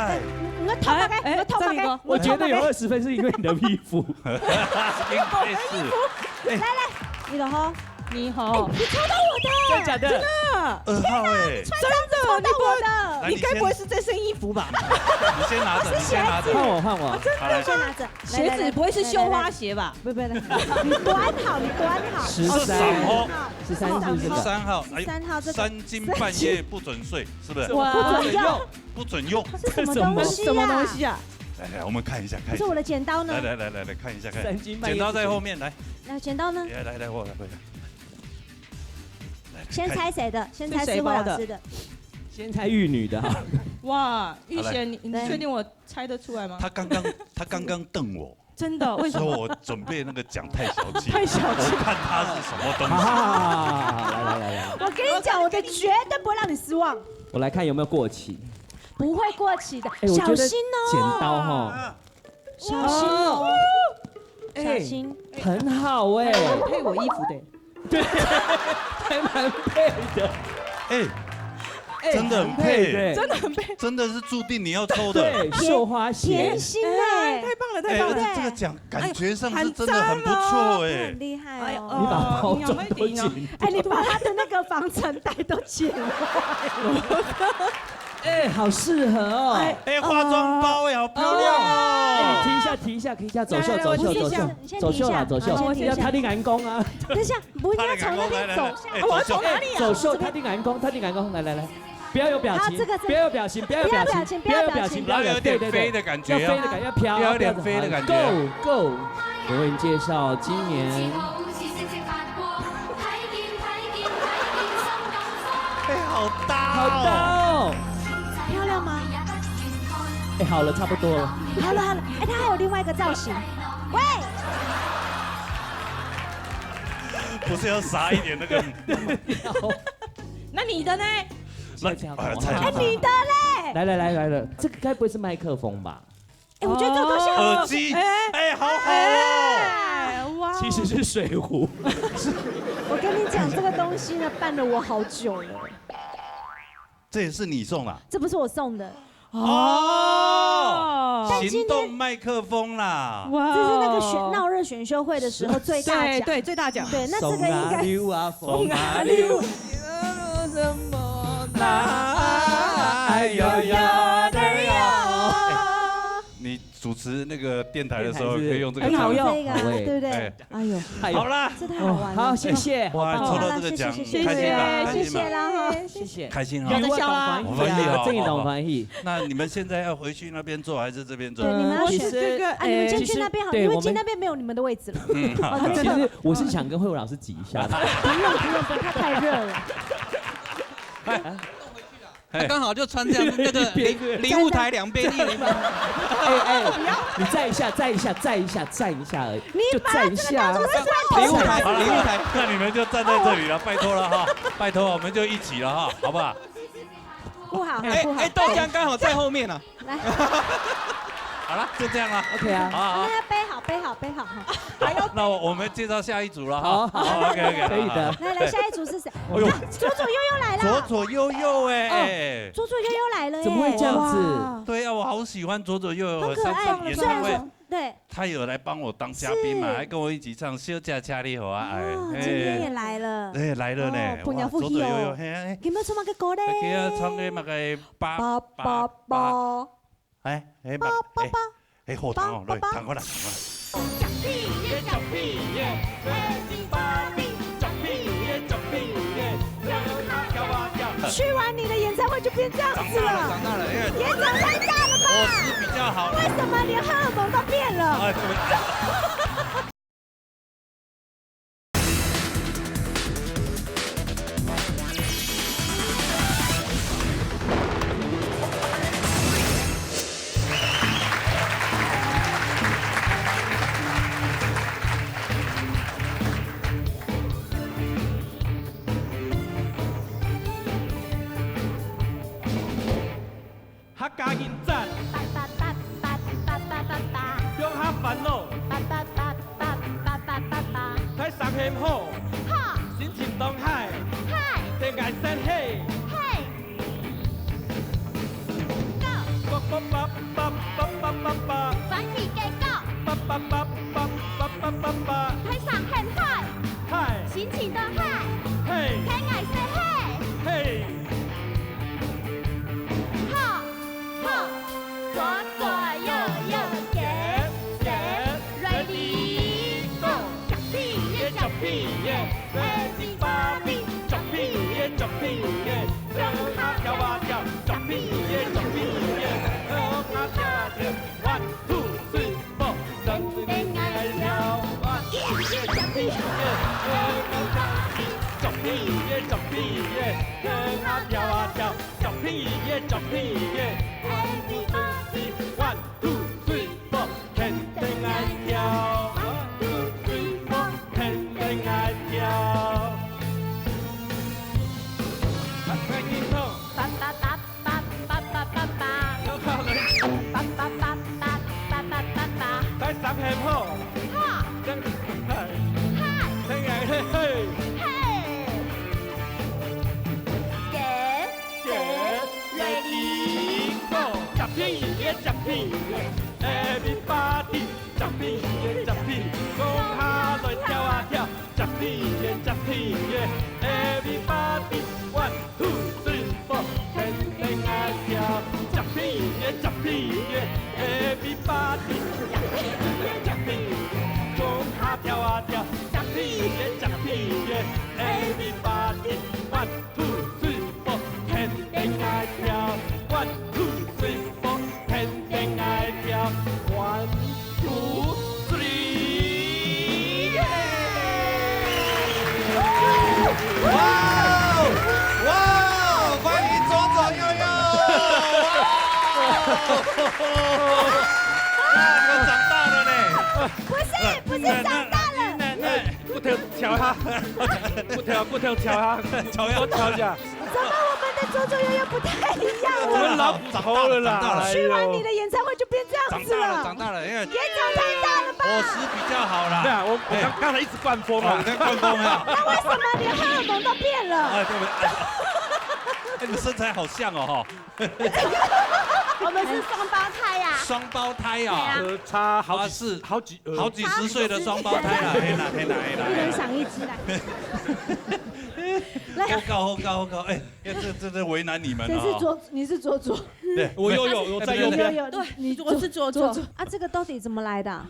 你个头发开，你个头发开，我觉得有二十分是因为你的皮肤。应该是。你的吼，你好，你抽到我的，真的假的？二号哎，真的抽到我的，来你该不会是这身衣服吧？你先拿着，你先拿着。换我换我。好来，先拿着，鞋子不会是绣花鞋吧？不不不，你端好，你端好，十是三号，十三是不是这个？三号，哎，三号这个三更半夜不准睡，是不是？哇不准用，不准用，这什么东西啊？什么东西啊？来来，我们看一下，看一下可是我。的剪刀呢？来来来来来，看一下，看一下。三更半夜剪刀在后面，来那剪刀呢？来来来，我来我来。先猜谁的？先猜思慧老师的。先猜玉女的哈。哇，玉贤，你你来确定我猜得出来吗？他刚刚他刚刚瞪我，真的？为什么？说我准备那个奖太小气，太小气我看他是什么东西。好好好好好，来来来来，我跟你讲，我的绝对不会让你失望，我来看有没有过期。不会过期的，哎，我觉得小心哦，剪刀哈，小心哦，哎小心。很好哎，蛮配我衣服的。对，还蛮配的。哎，哎真的很配配，的，真的很配。真的是注定你要抽的。对，绣花甜鞋。心哎，太棒了，哎，太棒了！而且这个奖感觉上是真的很不错哎很。厉害哎哦。你把包装都你好会顶哦紧。哎，你把他的那个防尘袋都剪了。哎，好适合哦。哎哎，化妆包哎，好漂亮哎，哦！停一下，停一下，停一下，走秀，来来走秀，我先走秀先，先走秀啦，停一下走秀，好先停一下要他的眼光啊。等一下，不应该从那边走下来。哎，走秀，我从哪里啊？走秀，他的眼光，他的眼光，来来来，不要有表情，好这个这个不要有表情，不要有表情，不要表情不要表情不要有表情，不要有点飞的感觉啊要飞的感觉，要飘，要有点飘飞的感觉啊，go go。为你介绍今年哎，好搭好搭哦！哦。漂亮吗？哎，好了，差不多了。好了好了，哎，他还有另外一个造型。喂，不是要撒一点那个？那你的呢？那现在要哎，看我菜哎，你的嘞？来来来来来，这个该不会是麦克风吧？哎，我觉得这个东西好耳机，哎哎，好好哦！哎哇！其实是水壶。我跟你讲，这个东西呢，伴了我好久了。这也是你送的啊？这不是我送的，哦，但今天行动麦克风啦。哇这是那个选闹热选秀会的时候最大奖。对对最大奖。对，那这个应该送啊溜啊，送啊溜。什么啦？哎呦呦的哟！你主持那个电台的时候可以用这个唱。很好用这个啊，好味对不对哎？哎呦，哎呦这太好玩了。好，谢谢。哇，抽到这个奖，谢谢开心吧？好啦开心吧？谢谢啦哈。谢谢。开心哈。有在笑啊我欢喜啊，我欢喜啊这一档我欢喜。那你们现在要回去那边做还是这边做？对，你们要我选是这个啊，你们先哎去那边好，对因为今天那边没有你们的位置了。嗯，好。其实我是想跟慧茹老师挤一下的。不用不用不用，他太热了。哎他刚好就穿这样那个离离舞台两边一点。哎哎，你站一下，站一下，站一下，站一下而已，你就把站一下这个当。做是罐头离舞台，好了，离舞台。那你们就站在这里了，拜托了哈，拜托，我们就一起了哈，好不好？不好，哎，不好。哎，豆浆刚好在后面啊。来。好了，就这样了。OK啊。好，好。那要背好，背好，背好哈。好，那我们介绍下一组了哈。好，好，OK，OK，可以的。好，好。来，来，下一组是谁？哎呦。啊，左左右右来了。左左右右哎。哦，左左右右来了耶。怎么会这样子？哇。对啊，我好喜欢左左右右，很可爱。上次演唱会，虽然说，对。他有来帮我当嘉宾嘛，是。还跟我一起唱《小姐请你好啊》，哎，哦，嘿。今天也来了。哎，来了呢，哦，哇，朋友福气哦。左左右右，嘿，哎。今天唱么个歌嘞？哎，今天唱个那个八八八八。八。 哎，哎，慢，八，八，哎，八。哎，好，糖哦，来，八，八，八。糖过来，糖过来。去完你的演唱会就变这样子了。长大了，长大了，因为演长太大了吧？我是比较好了。为什么连荷尔蒙都变了？哎，对不起。 客家人讚。八八八八八八八八。放下煩惱。八八八八八八八八。大聲喊好。好。心情當嗨。嗨。天涯線嘿。嘿。Go。八八八八八八八八。歡喜个go。八八八八八八八八。大聲喊嗨。嗨。心情當嗨。嘿。天涯線嘿。嘿。 好，好，左左右右，耶，耶，ready，go。接屁耶，接屁耶，everybody，接屁耶，接屁耶，跳啊跳啊跳，接屁耶，接屁耶，跳啊跳啊跳，one two three four。 八八八八八八八八。八八八八八八八八。大聲喊好。好。嗨。嗨。嘿，嘿，嘿。嘿。耶，耶，ready，go。接屁耶，接屁耶，everybody，接屁耶，接屁，共下來跳啊跳，接屁耶，接屁耶，everybody，one。 Two, three, four，天天愛跳，接屁耶，接屁耶，everybody，接屁耶，接屁耶，共下跳啊跳，接屁耶，接屁耶，everybody，one, two, three, four，天天愛跳，one, two, three, four，天天愛跳，one。 Two, three，耶！哇哦，哇哦，歡迎左左右右！哇哦，哇，你們長大了呢。不是，不是長大了。不跳，跳下，不跳，不跳，跳下，跳下，跳下。 怎么我们的左左右右不太一样了？我們老骨頭了啦，長大了，哎喲。去完你的演唱會就變這樣子了。長大了，長大了，因為也長太大了吧？伙食比較好啦。對啊，我，我剛，哎。剛才一直灌風啊。哦，你在灌風啊。那為什麼連荷爾蒙都變了？哎，對不對？哎，你們身材好像哦，哈。我們是雙胞胎呀。雙胞胎啊。對啊。呃，差好幾，啊，是好幾，呃，好幾十歲的雙胞胎啦，嘿啦，嘿啦，嘿啦，不能想一隻。嘿啦。 來。好搞，好搞，好搞，哎，這，這，這為難你們了哦。誰是左，你是左左。對，我右右，我在右邊。右右，對，你我是左左。左左。啊，這個到底怎麼來的啊？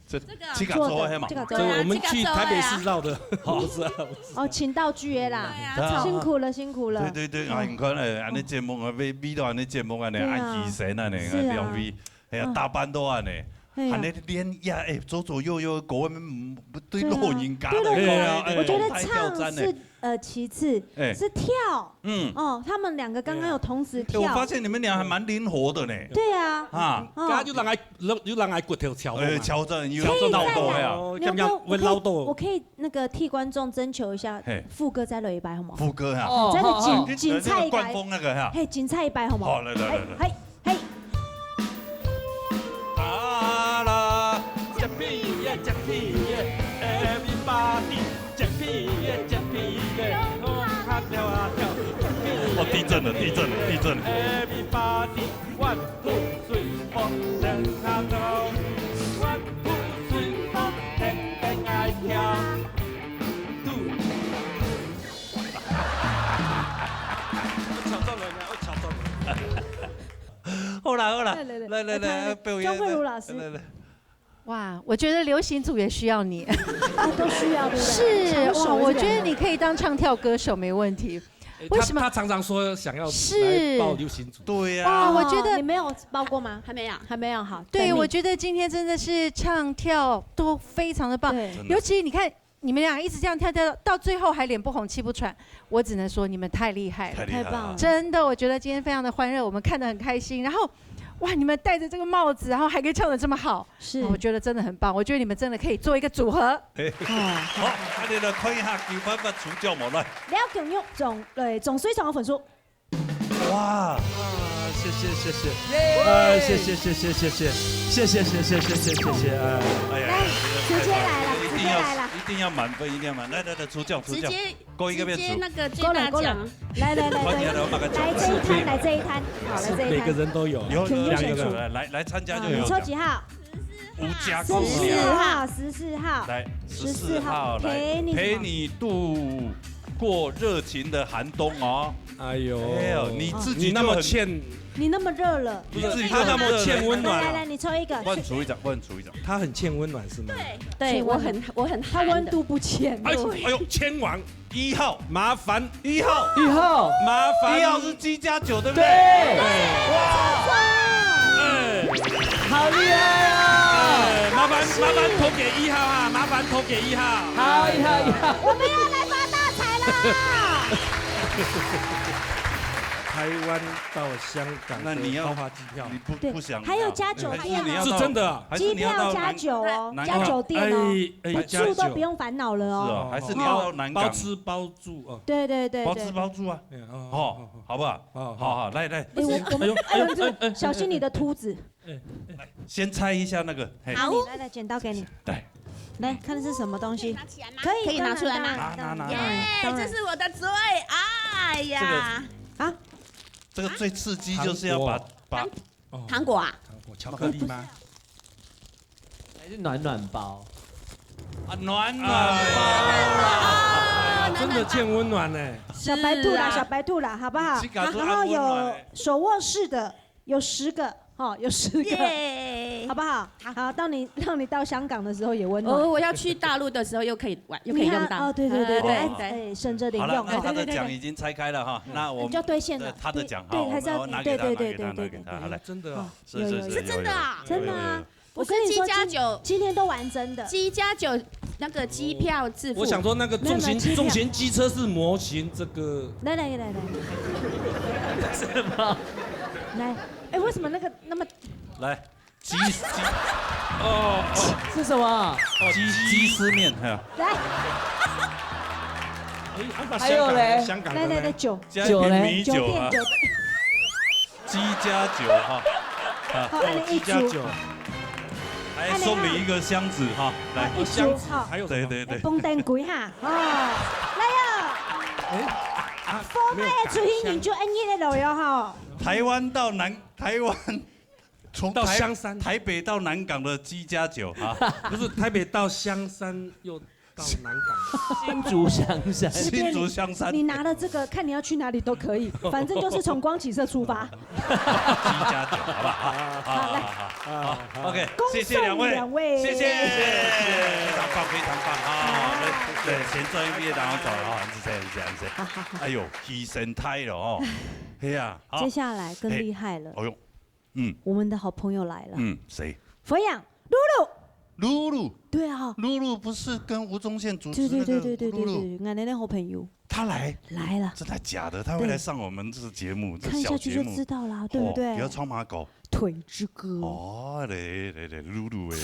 這，這個。自家做的嘛。自家做的。這個我們去台北市繞的，好。不是啊，不是啊。哦，請道具的啦。對啊，對啊。辛苦了，辛苦了。對，對，對，啊，你看，哎，恁樣節目啊，味，味道恁樣節目恁樣，對啊。恁犧牲恁樣，是啊。兩位，哎呀，嗯。打扮都恁樣。哎呀。還在練呀，哎，左左右右，各位，嗯，對老人家來講，對啊，對啊，哎，我覺得太挑戰了。唱是，呃，其次，哎。是跳。嗯。哦，他們兩個剛剛有同時跳。哎，我發現你們倆還蠻靈活的呢。對啊。啊。哦。剛剛有人愛，有人愛骨頭敲嘛。哎，敲著，有可以再來，鬧到呀。哦，牛哥，剛剛會鬧到。我可以，我可以那個替觀眾徵求一下，嘿。副歌再來一擺，好嗎？副歌啊。哦，再來緊，好，好。緊插一擺。那個冠風那個哈。嘿，緊插一擺，好嗎？好，來，來，來，來。嘿，嘿。 啊啦，接皮耶，接皮耶，everybody，接皮耶，接皮耶，哦，跳啊跳，接皮耶。哦，地震了，地震了，地震了。Everybody，one two three four，人卡头，one two three four，天天愛跳。Do。我敲中了呢，我敲中了。好啦，好啦，來，來，來，來，來，來，來，來，表演，鍾慧茹老師。來，來，來。哇，我覺得流行組也需要你。啊，都需要，對不對？是，唱首也是兩個。哇，我覺得你可以當唱跳歌手，沒問題。哎，為什麼？他，他常常說想要來是。報流行組。對呀。哇，我覺得哦，你沒有報過嗎？還沒有。還沒有，好，對，等你。我覺得今天真的是唱跳都非常的棒。對。真的。尤其你看，你們倆一直這樣跳，跳到最後還臉不紅氣不喘，我只能說你們太厲害了。太厲害了。太棒了。真的，我覺得今天非常的歡樂，我們看得很開心。然後，哇，你們戴著這個帽子，然後還可以唱得這麼好，是。我覺得真的很棒。我覺得你們真的可以做一個組合。哎，哦。好，那你來看一下九八八主角無來。廖景玉總，對，總水上的分數。 哇！啊，謝謝，謝謝。耶！啊，謝謝，謝謝，謝謝。謝謝，謝謝，謝謝，謝謝，哎。哎呀，來，直接來了，一定要，直接來了。一定要滿分，一定要滿分。來，來，來，主角，主角，直接，勾一個遍，直接那個最大獎。勾了，勾了。來，來，來，快點來，我們來，來這一攤，來這一攤，好，來這一攤。每個人都有，有，有，有，兩個人。有，有，有，來，來參加就有獎。好，你抽幾號？無家公。十四號，十四號。來，十四號，十四號，來，陪你什麼？陪你度過熱情的寒冬哦。哎呦。哎呦，你自己就很，你那麼欠，你那麼熱了。你自己就很熱了。他那麼欠溫暖啊。來，來，來，你抽一個。換出一張，換出一張。他很欠溫暖是嗎？對，欠溫暖。我很，我很寒的。他溫度不欠。哎，哎呦，千王。 一號，麻煩。一號。一號。麻煩。一號是G加九，對不對？對。哇。哎。好厲害啊！哎，麻煩，恭喜。麻煩投給一號啊，麻煩投給一號。好，一號，一號。我們要來發大財了。台灣到香港的豪華機票。那你要，你不，對，不想要。還有加酒店哦。還是你要到，是真的啊。還是你要到南，機票加酒哦，南，加酒店哦，哎，哎，住都不用煩惱了哦。是哦，還是你要到南港。哦，包吃包 住哦。對，對，對，對。包吃包住啊。哎，哦，哦，哦，哦。好不好？哦，哦。好，好，來，來。哎，我，我們，哎呦，哎呦，哎呦，哎呦，小心你的秃子。哎，哎。先猜一下那個，嘿。好。給你，來，來，剪刀給你。來。來，看是什麼東西。可以拿起來嗎？可以，可以拿出來嗎？當然，當然，當然，當然。耶，當然。這是我的最愛呀。這個，啊？這個最刺激就是要把，糖果。把，哦。糖果啊？糖果，巧克力嗎？還是暖暖包？啊，暖暖包啊。啊，真的見溫暖呢。小白兔啦，是啊。小白兔啦，好不好？你自家都安溫暖欸。好，然後有手握式的，有十個，哈，有十個，耶。好不好？好。好，到你，讓你到香港的時候也溫暖。哦，我要去大陸的時候又可以玩，又可以用到。你看，哦，對，對，對，對，哎，對。哎，省著點用，好了，那他的獎已經拆開了哈，哈。那我們，你就兌現了。呃，他的獎，對，好，對，還是要，我們要拿給他，對，對，拿給他，對，對，拿給他，對，好，來。對。真的啊？好。是，是，是，真的啊？有，有，有，有。真的啊？我跟你說，我跟你讲，今，今天都玩真的。今天都玩真的。鸡加酒那个机票自付。我想说那个重型，没有，没有，机票。重型机车是模型这个。来，来，来，来。什么？来，哎，为什么那个那么，来，鸡，鸡，哦，哦。是什么？哦，鸡，鸡丝面，哈。来。哎，啊，那还有嘞。香港的，香港的呢？来，来，来，酒。家庭米酒啊。酒店，酒店。鸡加酒哈，啊，好，按呢一组。鸡加酒。还送你一个箱子哈，来。啊，一组，箱子，好。还有什么？对，对，对。哎，放等一下，哦，来哦。哎，啊，放慢的出去，没有打枪。你就按呢个路哟，吼。台湾到南，台湾从台，到香山。台北到南港的鸡加酒啊。不是，台北到香山又 到南港。新竹香山。随便你，新竹香山。你拿了这个，看你要去哪里都可以，反正就是从光启社出发。鸡加酒，好不好？好，好，好，好，好，好，OK，恭喜两位，谢谢两位。谢谢，非常棒，非常棒啊！对，对，先赚一笔，然后走了啊，是这样，是这样，是这样。好，好，好。哎呦，牺牲太了哦。哎呀，好。接下来更厉害了。哎，哎呦，嗯。我们的好朋友来了。嗯，谁？佛养。露露，露露，对啊，露露不是跟吴宗宪主持那个对对对对对对露露？对，俺的那好朋友他来，来了，真的假的？他会来上我们这个节目，这看下去就小节目。知道啦，对不对？哦，不要唱马狗。腿之歌。哦，来来来，露露哎。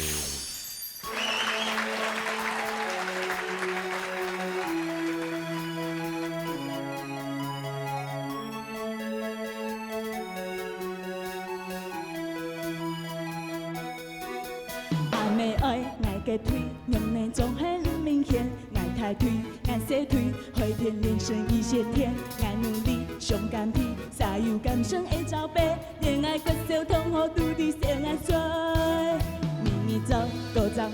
阿妹哀，𠊎个腿，仰呢總還毋明顯？𠊎大腿，𠊎細腿，海天連成一線天。𠊎努力，傷肝脾，儕又敢成會罩杯？連𠊎國小同學都知笑𠊎衰。咪咪走，高踭鞋，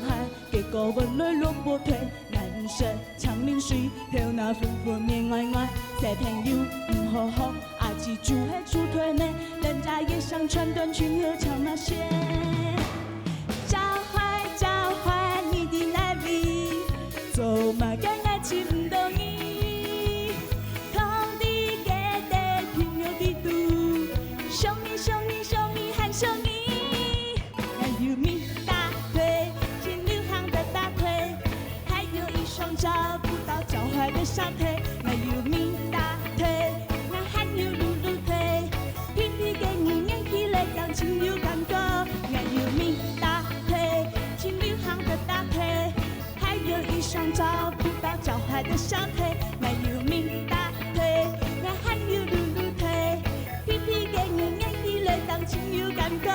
結果換來蘿蔔腿。𠊎毋識長命水，頭那昏昏面歪歪。小朋友，毋好學，阿姊就係豬腿呢。人家也想穿短裙和長麻鞋。 叫壞，叫壞，你在哪位？做麼个𠊎尋毋到你？空地該兜，平平地肚，想你，想你，想你，還想你。𠊎有米大腿，盡流行个大腿，還有一雙找不到、找壞个小腿。𠊎有米大腿，𠊎還有露露腿。 皮皮个人硬起來當真有感覺。𠊎有米大腿，盡流行个大腿，還有一雙找不到、找壞个小腿。𠊎有米大腿，𠊎還有露露腿，皮皮个人硬起來當真有感覺。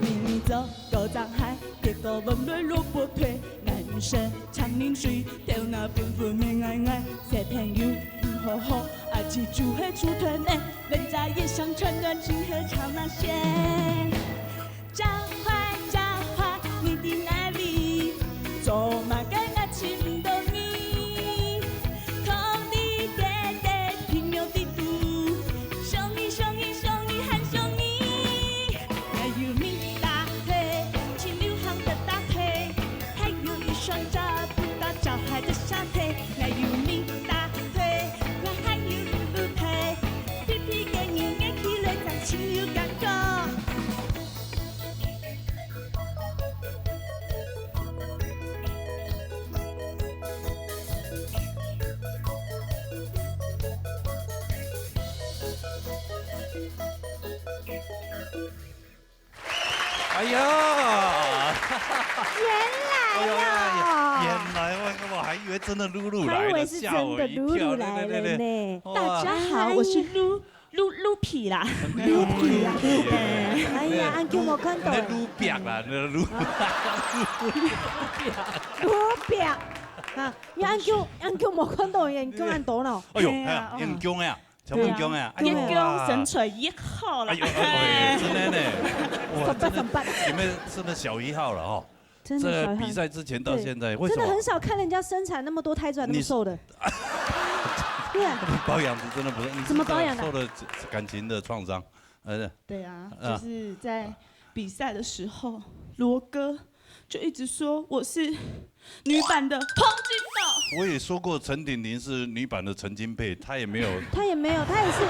咪咪走，高踭鞋，結果換來蘿蔔腿。 𠊎毋識長命水，頭那昏昏面歪歪。小朋友，毋好學，阿姊就係豬腿呢。人家也想穿短裙和長麻鞋。叫壞，叫壞，你在哪位？做麼个𠊎尋毋到你？空地該兜，平平地肚，想你，想你，想你，還想你。 𠊎有米大腿，盡流行个大腿，還有一雙找不到、找壞个小腿。𠊎有米大腿，𠊎還有露露腿，皮皮个人硬起來當真有感覺。 哎呀，原來哦，哎呀，原來我，我還以為真的露露來了，還以為是真的露露來了呢。嚇我一跳，對，對，對，對。哇。大家好，我是露，露，露皮啦。露皮啊。哎呀，恁久無看到。那露壁啦，那露。露壁。啊，你恁久，恁久無看到，眼光恁大咯。哎喲，哎呀，哎呀，眼光哎呀。 真緊張啊！哎喲，眼光神采一好啦。哎喲，哎喲，真的呢。哇，上班，真的，上班。你們是不是小一號了哦？真的小一號。這比賽之前到現在，對，為什麼？真的很少看人家身材那麼多，胎出來那麼瘦的。你是，對啊。保養子真的不錯，你是不是怎麼保養的？受了感情的創傷？呃，對啊，啊。就是在比賽的時候，羅哥就一直說我是女版的彭金宝。我也說過陳婷婷是女版的陳金佩，她也沒有。她也沒有，她也是。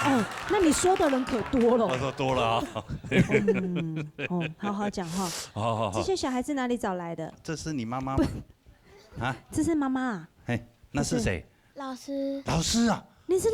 哦，那你說的人可多了。我說多了啊。嗯，哦，好好講話。好，好，好。這些小孩子哪裡找來的？這是你媽媽嗎？不。啊？這是媽媽啊？嘿，那是誰？老師。老師啊。你是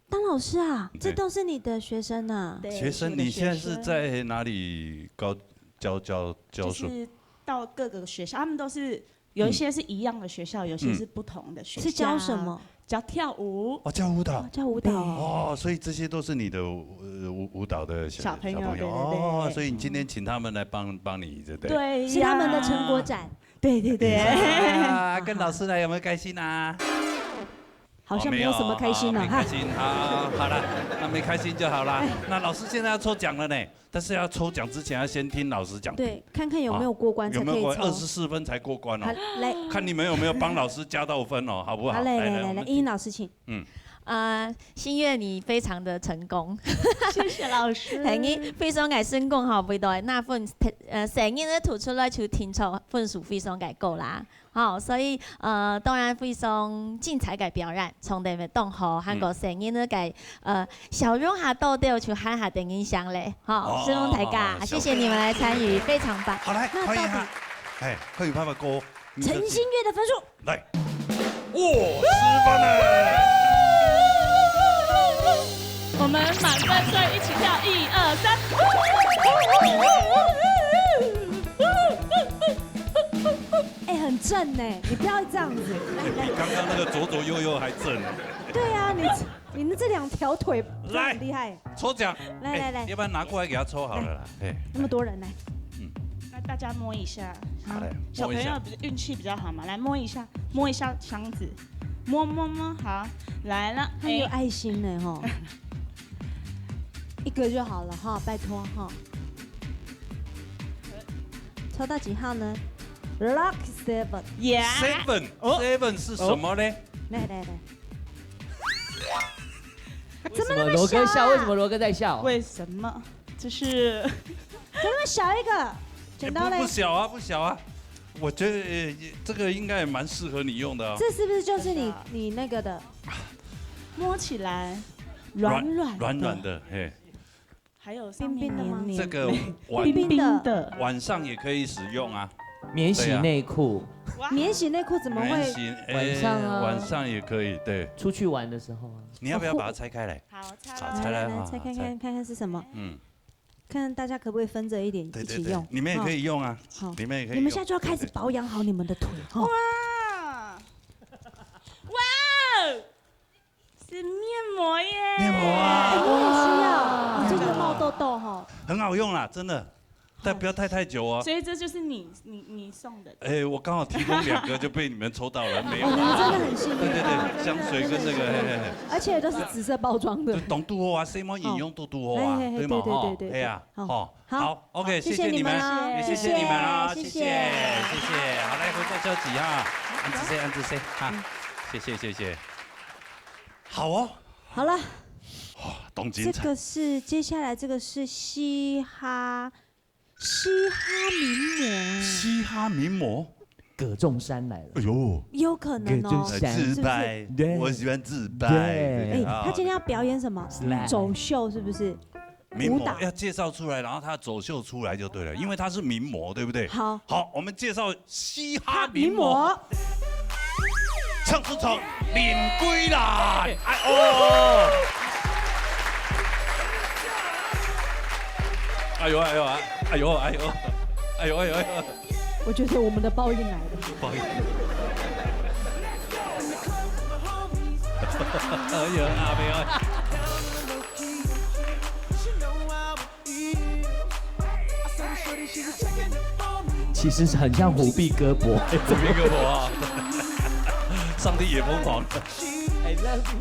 當老師啊？對。這都是你的學生啊？對，學生，我的學生。你現在是在哪裡教，教，教，教書？就是到各個學校，他們都是，有一些是一樣的學校，嗯。有些是不同的學校。是教什麼？教跳舞。哦，教舞蹈。哦，教舞蹈。對。哦，所以這些都是你的，呃，舞，舞蹈的小，小朋友，小朋友。對，對，對。哦，所以你今天請他們來幫，幫你，對不對？對呀。是他們的成果展。對，對，對。啊，跟老師來有沒有開心啊？ 好像沒有什麼開心了哈。哦，沒有啊，沒開心啊，好啦，那沒開心就好啦。哎。那老師現在要抽獎了呢，但是要抽獎之前要先聽老師講。對，看看有沒有過關才可以抽。啊，有沒有過？二十四分才過關哦。好，來。看你們有沒有幫老師加到分哦，好不好？好，來，來，來，來，來，我們聽。依依老師，請。嗯。呃，心月你非常的成功。謝謝老師。係，你非常个成功吼，為到那份，呃，細人仔讀出來就定著分數非常个高啦。吼，所以，呃，當然非常精彩个表演，唱得當好，還過細人仔个，呃，笑容下多多就還下得人想咧，吼，哦，希望大家，哦，謝謝你們來參與，非常棒。好，來，那到底歡迎哈，哎，快點拍拍歌，你就陳心月的分數。 來，哇，十分呢！我們滿分，所以一起跳，一二三。哎，很正呢，你不要這樣子。哎，比剛剛那個左左右右還正。對啊，你，你們這兩條腿真的很厲害。來，抽獎。來，來，來。哎，要不然拿過來給他抽好了啦。哎。那麼多人呢？嗯。那大家摸一下。好嘞，小朋友摸一下。比較，運氣比較好嘛，來摸一下，摸一下箱子，摸摸摸，好，來了，很有愛心呢，哎。吼。一個就好了哈，拜託哈。抽到幾號呢？Lucky Seven。Yeah。Seven，哦。Seven是什麼呢？來，來，來。怎麼那麼小啊？为什么罗哥笑？为什么罗哥在笑？为什么？就是 怎么那么小一个？剪刀嘞？也不，不小啊，不小啊。我觉得，呃，这个应该也蛮适合你用的啊。这是不是就是你，真的啊。你那个的？摸起来软软的。软软的，嘿。还有上面冰冰的吗？黏黏。这个晚，冰冰的。冰冰的。晚上也可以使用啊。免洗内裤。对啊。哇。免洗内裤怎么会？免洗，哎，晚上啊。晚上也可以，对。出去玩的时候啊。你要不要把它拆开来？好，拆了。好，拆来哈，来，来，拆开看，拆。看看是什么。嗯。 看大家可不可以分着一点一起用。对，对，对，你们也可以用啊，好。你们也可以用。你们现在就要开始保养好你们的腿，哈。对，对。哇！哇！是面膜耶！面膜啊。哎，我也需要，我最近有冒痘痘，哈。很好用啦，真的，但不要戴太久哦。所以这就是你，你，你送的。哎，我刚好提供两个就被你们抽到了，没有。哦，你们真的很幸运。对，对，对，香水跟那个，嘿，嘿，嘿。而且都是紫色包装的。就当拄好啊，什么饮用都拄好啊，哦。嘿，嘿，嘿，对嘛，对，对，哈，对，对，嘿啊，对。好，吼。 好，好，OK，谢谢你们，谢谢你们啊，也谢谢你们啊，谢谢，谢谢。谢谢，谢谢。好，来，回报消息哈，安子谢，安子谢哈，嗯。谢谢，谢谢。好哦。好了。哇，当精彩。这个是，接下来这个是嘻哈，嘻哈名模。嘻哈名模？葛仲珊来了。哎呦。有可能哦。葛仲珊。是不是？自拍，对。我喜欢自拍，对。哎，啊。他今天要表演什么？Slide。走秀是不是？ 名模要介绍出来，然后他走秀出来就对了，因为他是名模，对不对？好。好，我们介绍嘻哈名模。名模。唱出场，林桂兰。哎哦。哎呦，哎呦，哎呦，哎呦，哎呦，哎呦，哎呦。我觉得我们的报应来了。报应。哎呀，阿妹啊。 其实很像虎臂哥博。虎臂哥博啊。上帝也疯狂。I love you。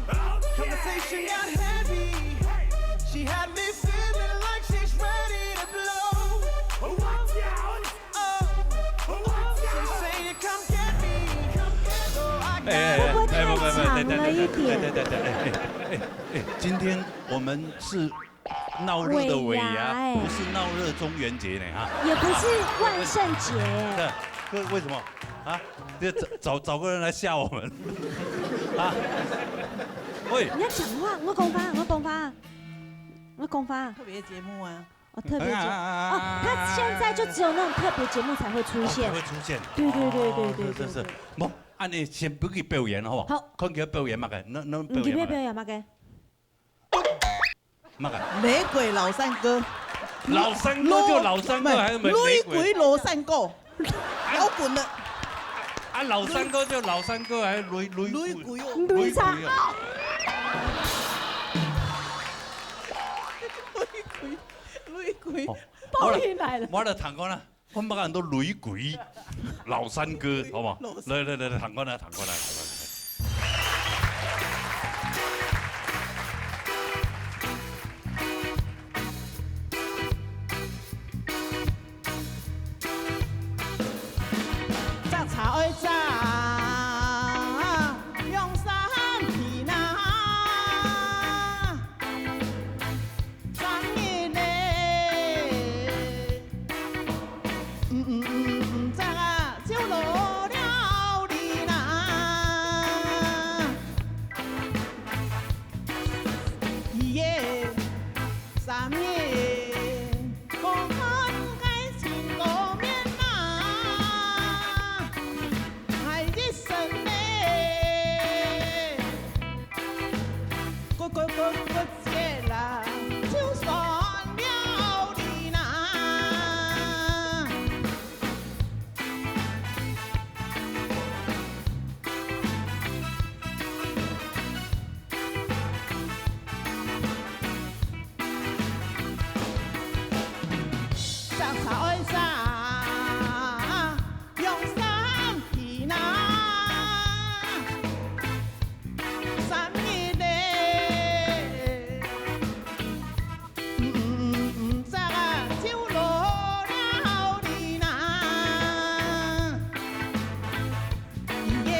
哎，哎，哎，会不会太长了一点？哎，哎，哎，哎，哎，今天我们是 闹热的尾牙，尾牙欸。不是闹热中元节呢，哈。也不是万圣节。对，为，为什么？啊，就找，找，找个人来吓我们。啊，喂。你要讲话，我讲话，我讲话，我讲话。特别节目啊。哦，特别节目。啊，啊，啊，啊，哦，他现在就只有那种特别节目才会出现。哦，才会出现。对，对，对，对，哦，对，是，是，是。对，对。无，恁呢先不去表演好不好？好。看佢表演嘛个，那，那表演嘛个。你今天表演嘛个？ 嘛个？雷鬼老山歌。老山歌就老山歌，还是雷鬼？雷鬼老山歌，摇滚的。啊，老山歌就老山歌，还是雷，雷鬼？雷鬼哦。雷鬼哦。雷鬼，雷鬼。哦，报应来了。我来，我来弹看啦。 我捌恁多雷鬼、老山歌，好不好？老山。来，来，来，来，弹过来，弹过来，弹过来。摘茶爱摘，用山去拿。嘞，咕咕咕咕接啦，就算了哩啦。啥啥爱啥，用三皮啦，三日嘞。 毋毋毋毋，摘啊，就落了哩啦。一月、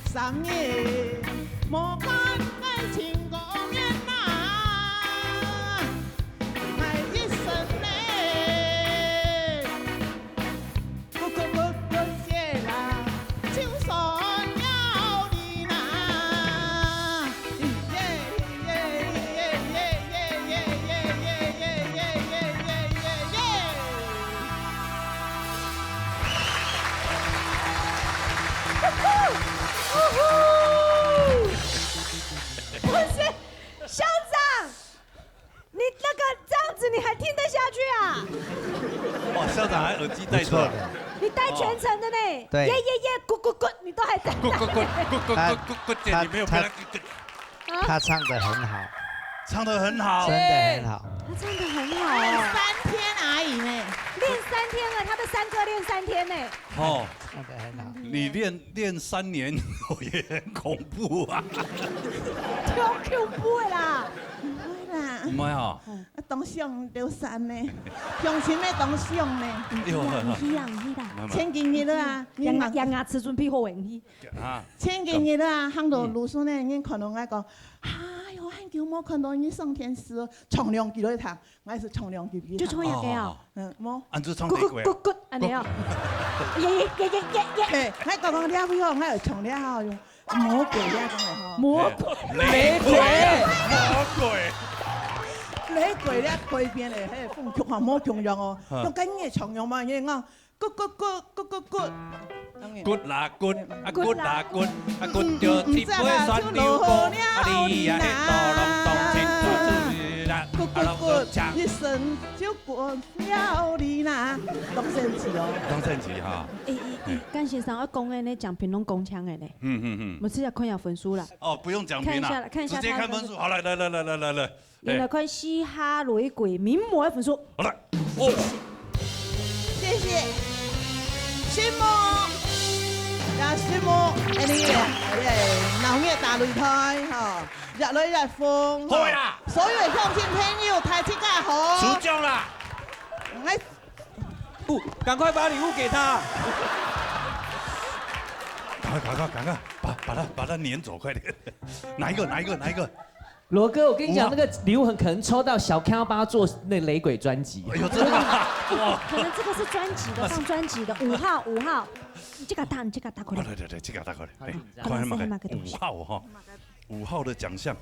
三月，莫看𠊎情歌面啦，𠊎一生嘞。 咕咕咕咕接啦，就算了哩啦。耶耶耶耶耶耶耶耶耶耶耶耶耶耶耶。不是，校长，你那个这样子你还听得下去啊？哇，校长还耳机戴着啊。不错的。你戴全程的呢，对。耶耶耶，咕咕咕，你都还在。咕咕咕咕咕咕咕咕，姐，你没有被他咕咕。啊？他唱得很好，唱得很好。真的很好。他唱得很好练哦。三天而已呢。练三天了，他的山歌练三天呢。哦，唱得很好。你练练三年，也很恐怖啊。超恐怖的啦。不会啦。唔係哦。 啊，當想流產呢，鄉親个當想呢。哎呦，毋去啊，毋去啦。慢慢。前幾日啊，人家人家牙齒準備好个，毋去。啊，前幾日啊，行到路上呢，人看到𠊎講，哎喲，很久無看到你上電視哦，衝兩句來聽，𠊎係衝兩句去聽。就衝一个哦。哦，哦，哦。嗯，無。啊，你就衝哪个啊？咕咕咕咕，安尼哦。耶耶耶耶耶耶。嘿，𠊎剛剛這位哦，𠊎有衝了哦，有。 魔鬼呀，真的哈。魔鬼。雷鬼。雷鬼。雷鬼咧，改變咧，嘿，風格哈，無共樣哦。嗯。用跟你的唱腔嘛，你講，咕咕咕，咕咕咕。咕啦咕，啊咕啦咕，啊咕着七八三六五，啊你呀，嘿，咚隆咚，七八三六五，啊隆咚锵。咕咕咕，一生就过 了哩啦，当生气哦。当生气哈。哎，哎，哎，嘿。甘先生，我讲的呢，奖品拢讲清的呢。嗯，嗯，嗯。我们直接看一下分数啦。哦，不用讲评啦，看一下啦，看一下直接看分数。他的分数。好，来，来，来。来，来看嘻哈雷鬼名模的分数。好，来。哦。谢谢。承蒙。呀，承蒙，哎，你，哎，闹热大擂台，哈。 热来热风，好啦。所有的乡亲朋友，大自家好。出奖啦。哎，不，赶快把礼物给他。赶快，赶快，赶快，把，把他，把他撵走，快点。哪一个？哪一个？哪一个？罗哥，我跟你讲，五号。那个礼物很可能抽到小康帮他做那雷鬼专辑。哎呦，真的吗？哇。可能这个是专辑的，放专辑的，五号，五号。你这个打，你这个打过来。来，来，来，这个打过来。好，哎，紧张。快点嘛，好，那个东西。五号哈。 五号的奖项。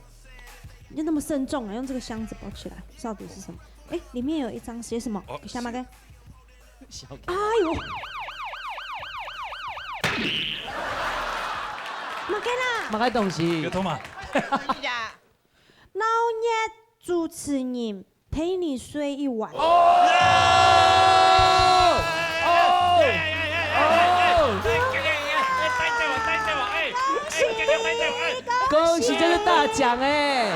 你就那么慎重啊，用这个箱子包起来，到底是什么？哎，里面有一张写什么？哦，给下马给。小哎呦，马给啦。马该东西。有痛吗？闹热主持人 陪你睡一晚。哦！哦！哦！恭喜！恭喜，这是大奖哎！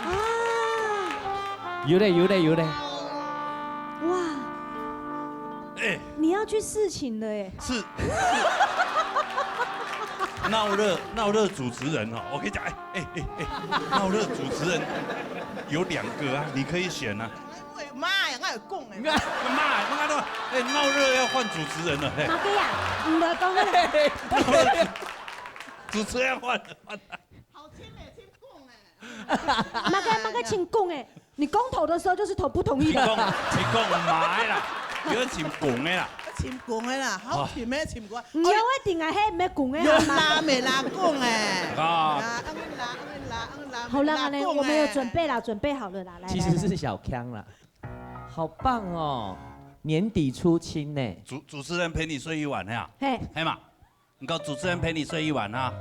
啊！有嘞，有嘞，有嘞。哇！哎。你要去侍寝了哎。是。闹热，闹热主持人哦，我跟你讲，哎， 哎，哎，哎，闹热主持人有两个啊，你可以选啊。妈呀，我有讲哎。妈呀，我讲到，哎，闹热要换主持人了，嘿。马哥呀，你来讲个。主持人换了，换了。好听哎，听讲哎。马哥，马哥，请讲哎。 你公投的时候就是投不同意的。请讲，请讲买啦，有人请讲的啦。请讲的啦，好，哦。请咩请讲？你要一定啊，嘿，没讲的用啦，没啦讲的。啊。啊，安啦，安啦，安啦，好了，好了，我们有准备啦，准备好了啦，来，其实是小康啦。来，来。好棒哦。年底出清呢。主，主持人陪你睡一晚呀？嘿。嘿嘛，你讲主持人陪你睡一晚啊？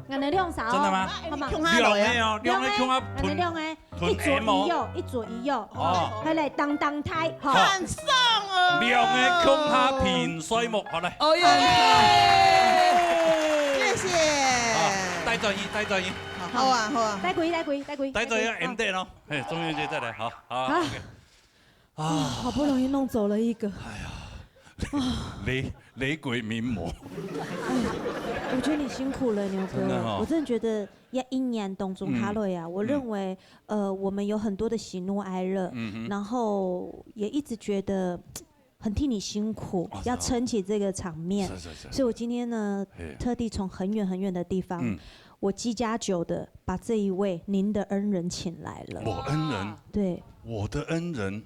俺们两啥哦？真的吗？好嘛。共下来啊。两个哦，两个共下俺们两个，一左一右，一左一右。哦。快来，当当台，好。看上了。两个共下平睡目，好来。哦耶！谢谢。好，带转移，带转移。好啊，好啊。带过去，带过去，带过去。带转移要 end 咯。 嘿，中元节再来，好，好，好。OK。啊，好不容易弄走了一个。哎呀，雷，雷鬼名模。哎，我觉得你辛苦了，牛哥。真的哦。我真的觉得，一年当中下来啊，嗯。我认为，嗯。呃，我们有很多的喜怒哀乐，嗯哼。然后也一直觉得很替你辛苦，哦，要撑起这个场面。是啊。是，是，是。所以我今天呢，嘿。特地从很远很远的地方，嗯。 我机加酒的把这一位您的恩人请来了。我恩人？对。我的恩人？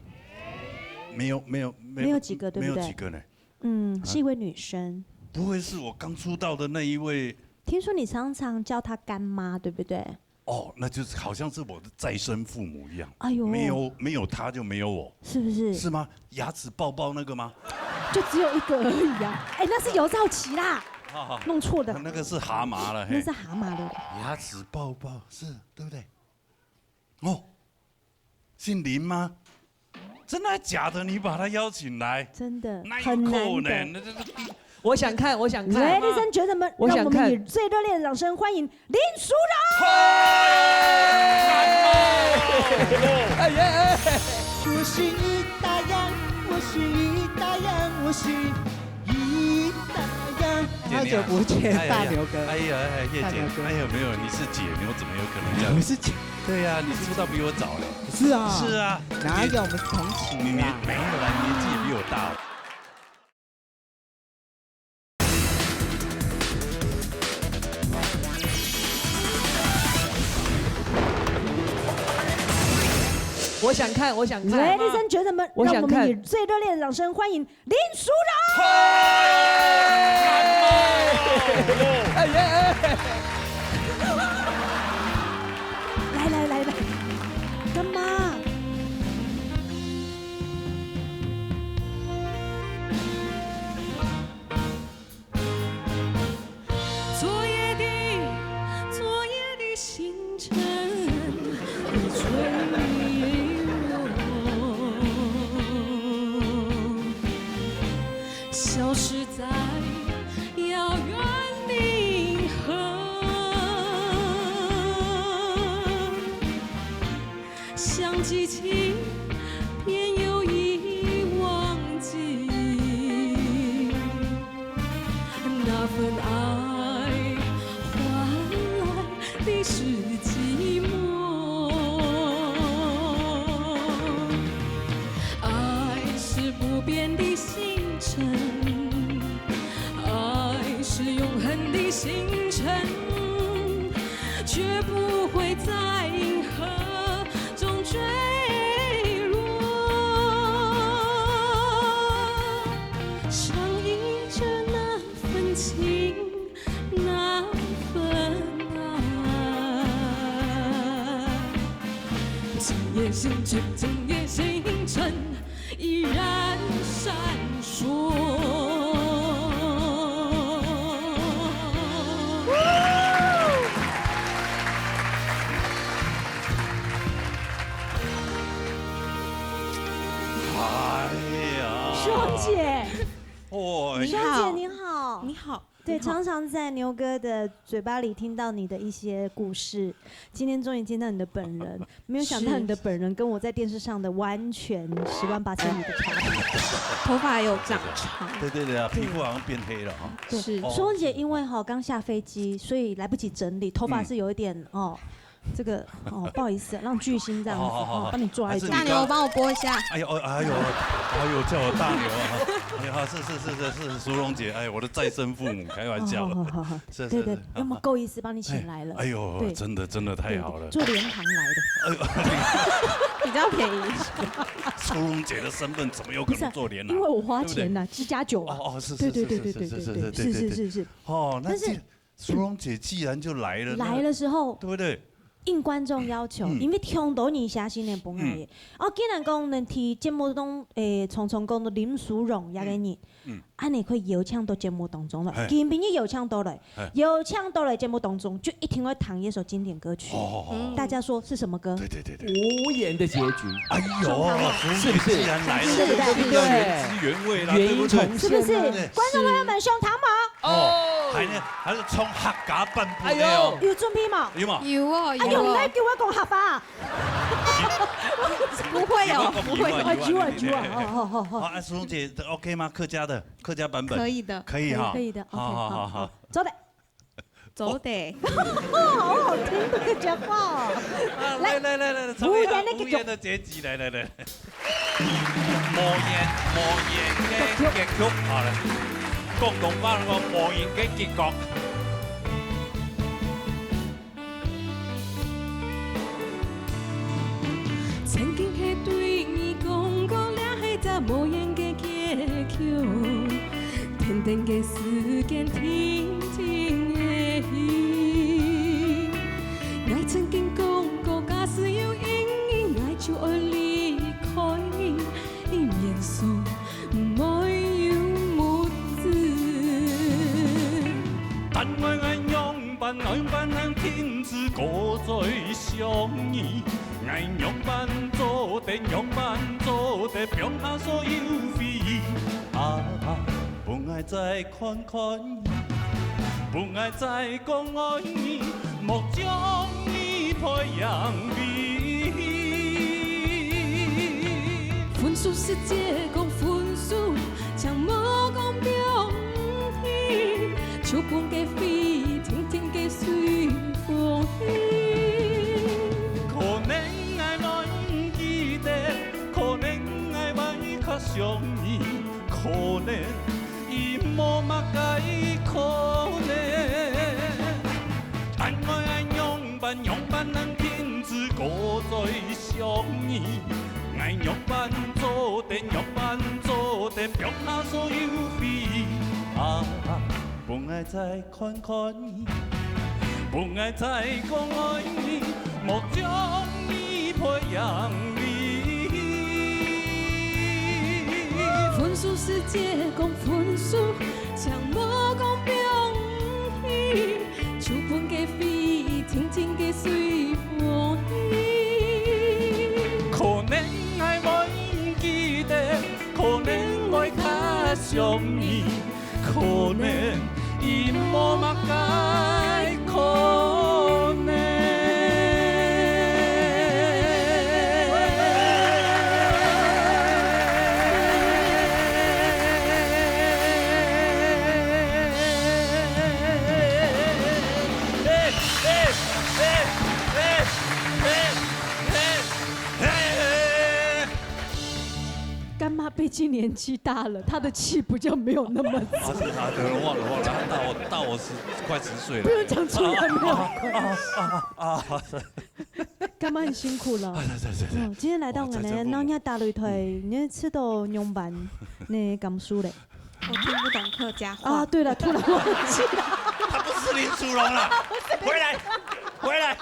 没有，没有，没有，没有几个，对不对？没有几个呢。嗯，啊？是一位女生。不会是我刚出道的那一位？听说你常常叫她干妈，对不对？哦，那就是好像是我的再生父母一样。哎呦。没有，没有她就没有我。是不是？是吗？牙齿爆爆那个吗？就只有一个而已啊。哎，那是尤兆琪啦。好，好。弄错的。那个是蛤蟆了，嘿。那是蛤蟆的。牙齿爆爆，是，对不对？哦，姓林吗？真的假的？你把他邀请来？真的，哪有可能？很难得。那，那，那，我想看，我想看。Ladies and gentlemen，我想看。让我们以最热烈的掌声欢迎林淑荣。哎耶！我是于大洋，我是于大洋，我是于大洋。好久不见，哎呀，大牛哥。哎呀，哎，叶姐，大牛哥。哎呀，没有，你是姐，我怎么有可能这样？我是姐。对呀，你出道比我早嘞。是啊。是啊。哪有，我们是同期啦。你，你，没有啦，你年纪也比我大哦。 我想看，我想看。Ladies and gentlemen，我想看。让我们以最热烈的掌声欢迎林淑荣。哎耶！来来来来，干妈。 昨夜的，昨夜的星辰，你吹落，消失在遥远银河。 想记起，便又已忘记。那份爱换来的是寂寞。爱是不变的星辰，爱是永恒的星辰。 绝不会在银河中坠落。想依着那份情，那份爱。今夜星辰，今夜星辰， 依然闪烁。哎呀，淑荣姐，哦，你好。淑荣姐，你好。你好。 对，你好。常常在牛哥的嘴巴里听到你的一些故事，今天终于见到你的本人，没有想到你的本人跟我在电视上的完全十万八千里的差别。头发有长长。对，对，对啊，对。皮肤好像变黑了哈。对，是。哦。淑荣姐因为哈，刚下飞机，所以来不及整理，头发是有一点，嗯。哦，这个，哦，不好意思，让巨星这样子，好，好，好，好。哦，帮你抓一抓。还是你刚，大牛帮我拨一下。哎呦，哎呦，哎呦，叫我大牛啊！哎呀，是，是，淑荣姐，哎，我的再生父母，开玩笑。好，好，好，好。是，是，对，对，是。那么够意思，帮你请来了。哎，哎呦，对。真的，真的太好了。对，对，做莲塘来的。哎呦，比较便宜。淑荣姐的身份怎么有可能做莲塘？不是啊，因为我花钱呐，对不对？机加酒啊。哦，哦，是，对，对，对，是，对，对，是，是，是，是。哦，那但是这 淑荣姐既然就来了，那，来的时候，对不对？應觀眾要求，嗯。因為當多人寫信來分𠊎个。嗯。哦，既然講能在節目中，誒，常常講到林淑容這個人，嗯。嗯。恁呢可以邀請到節目當中來，嘿。今晡日邀請到來，嘿。邀請到來節目當中，就一定會彈一首經典歌曲。好，好，好，好。嗯。大家說是什麼歌？對，對，對，對。無言的結局。哎呦，松姐是不是？既然來了，是的，對不對？是的。原汁原味啦，原音重現啊。對不對？是不是？對。觀眾朋友們，上湯無？ 哦，還呢，還係唱客家版本个哦。哎喲。有準備無？有無？有哦，啊，有哦。用哪句話講客話啊？不會哦，不會。有啊，有啊，有啊，有啊，哦，好，好，好。好，啊，淑容姐，OK嗎？客家的，客家版本。可以的。可以哈。可以，可以的，好，OK，好，好，好。好。走的。走的。好好聽的客家話哦。啊，來，來，來，來，來，唱一下無言的結局。無言的結局，來，來，來。 無言，無言个結局，好了，廣東話講無言个結局。曾經係對你講過，這係隻無言个結局。 天頂个時間定定會去。𠊎曾經講過，假使有緣人，𠊎就愛離開你，你面上無有目珠。但愛𠊎仰般，仰般能停止過再想你？𠊎仰般做得，仰般做得放下所有回憶？啊，分𠊎再 看看你，分𠊎再講愛你，莫將你背影離。分手時節講分手，請莫講放棄，就分該飛定定个隨風去。可能𠊎會毋記得，可能𠊎會較想你，可能 已無麼个可能。但愛𠊎仰般，仰般能停止過再想你？𠊎仰般做得，仰般做得放下所有回憶？啊，分𠊎再 看看你，分𠊎再講愛你，莫將你背影離。分手時節講分手，請莫講放棄，就分該飛定定个隨風去。可能𠊎會毋記得，可能會較想你， 可能已無麼个可能。干妈毕竟年纪大了，她的气不就没有那么足。啊，是啊，对，忘了，忘了，她大我，大我十，快十岁了。不用讲出来，没有关系。啊，啊，啊，啊，啊。干妈很辛苦了。啊，对，对，对，对。嗯，今天来到我们的，哇，这真不，闹热大擂台，嗯。你知道仰般，你感受嘞？我听不懂客家话。啊，对了，突然忘记了。她不是林淑容了，回来，回来。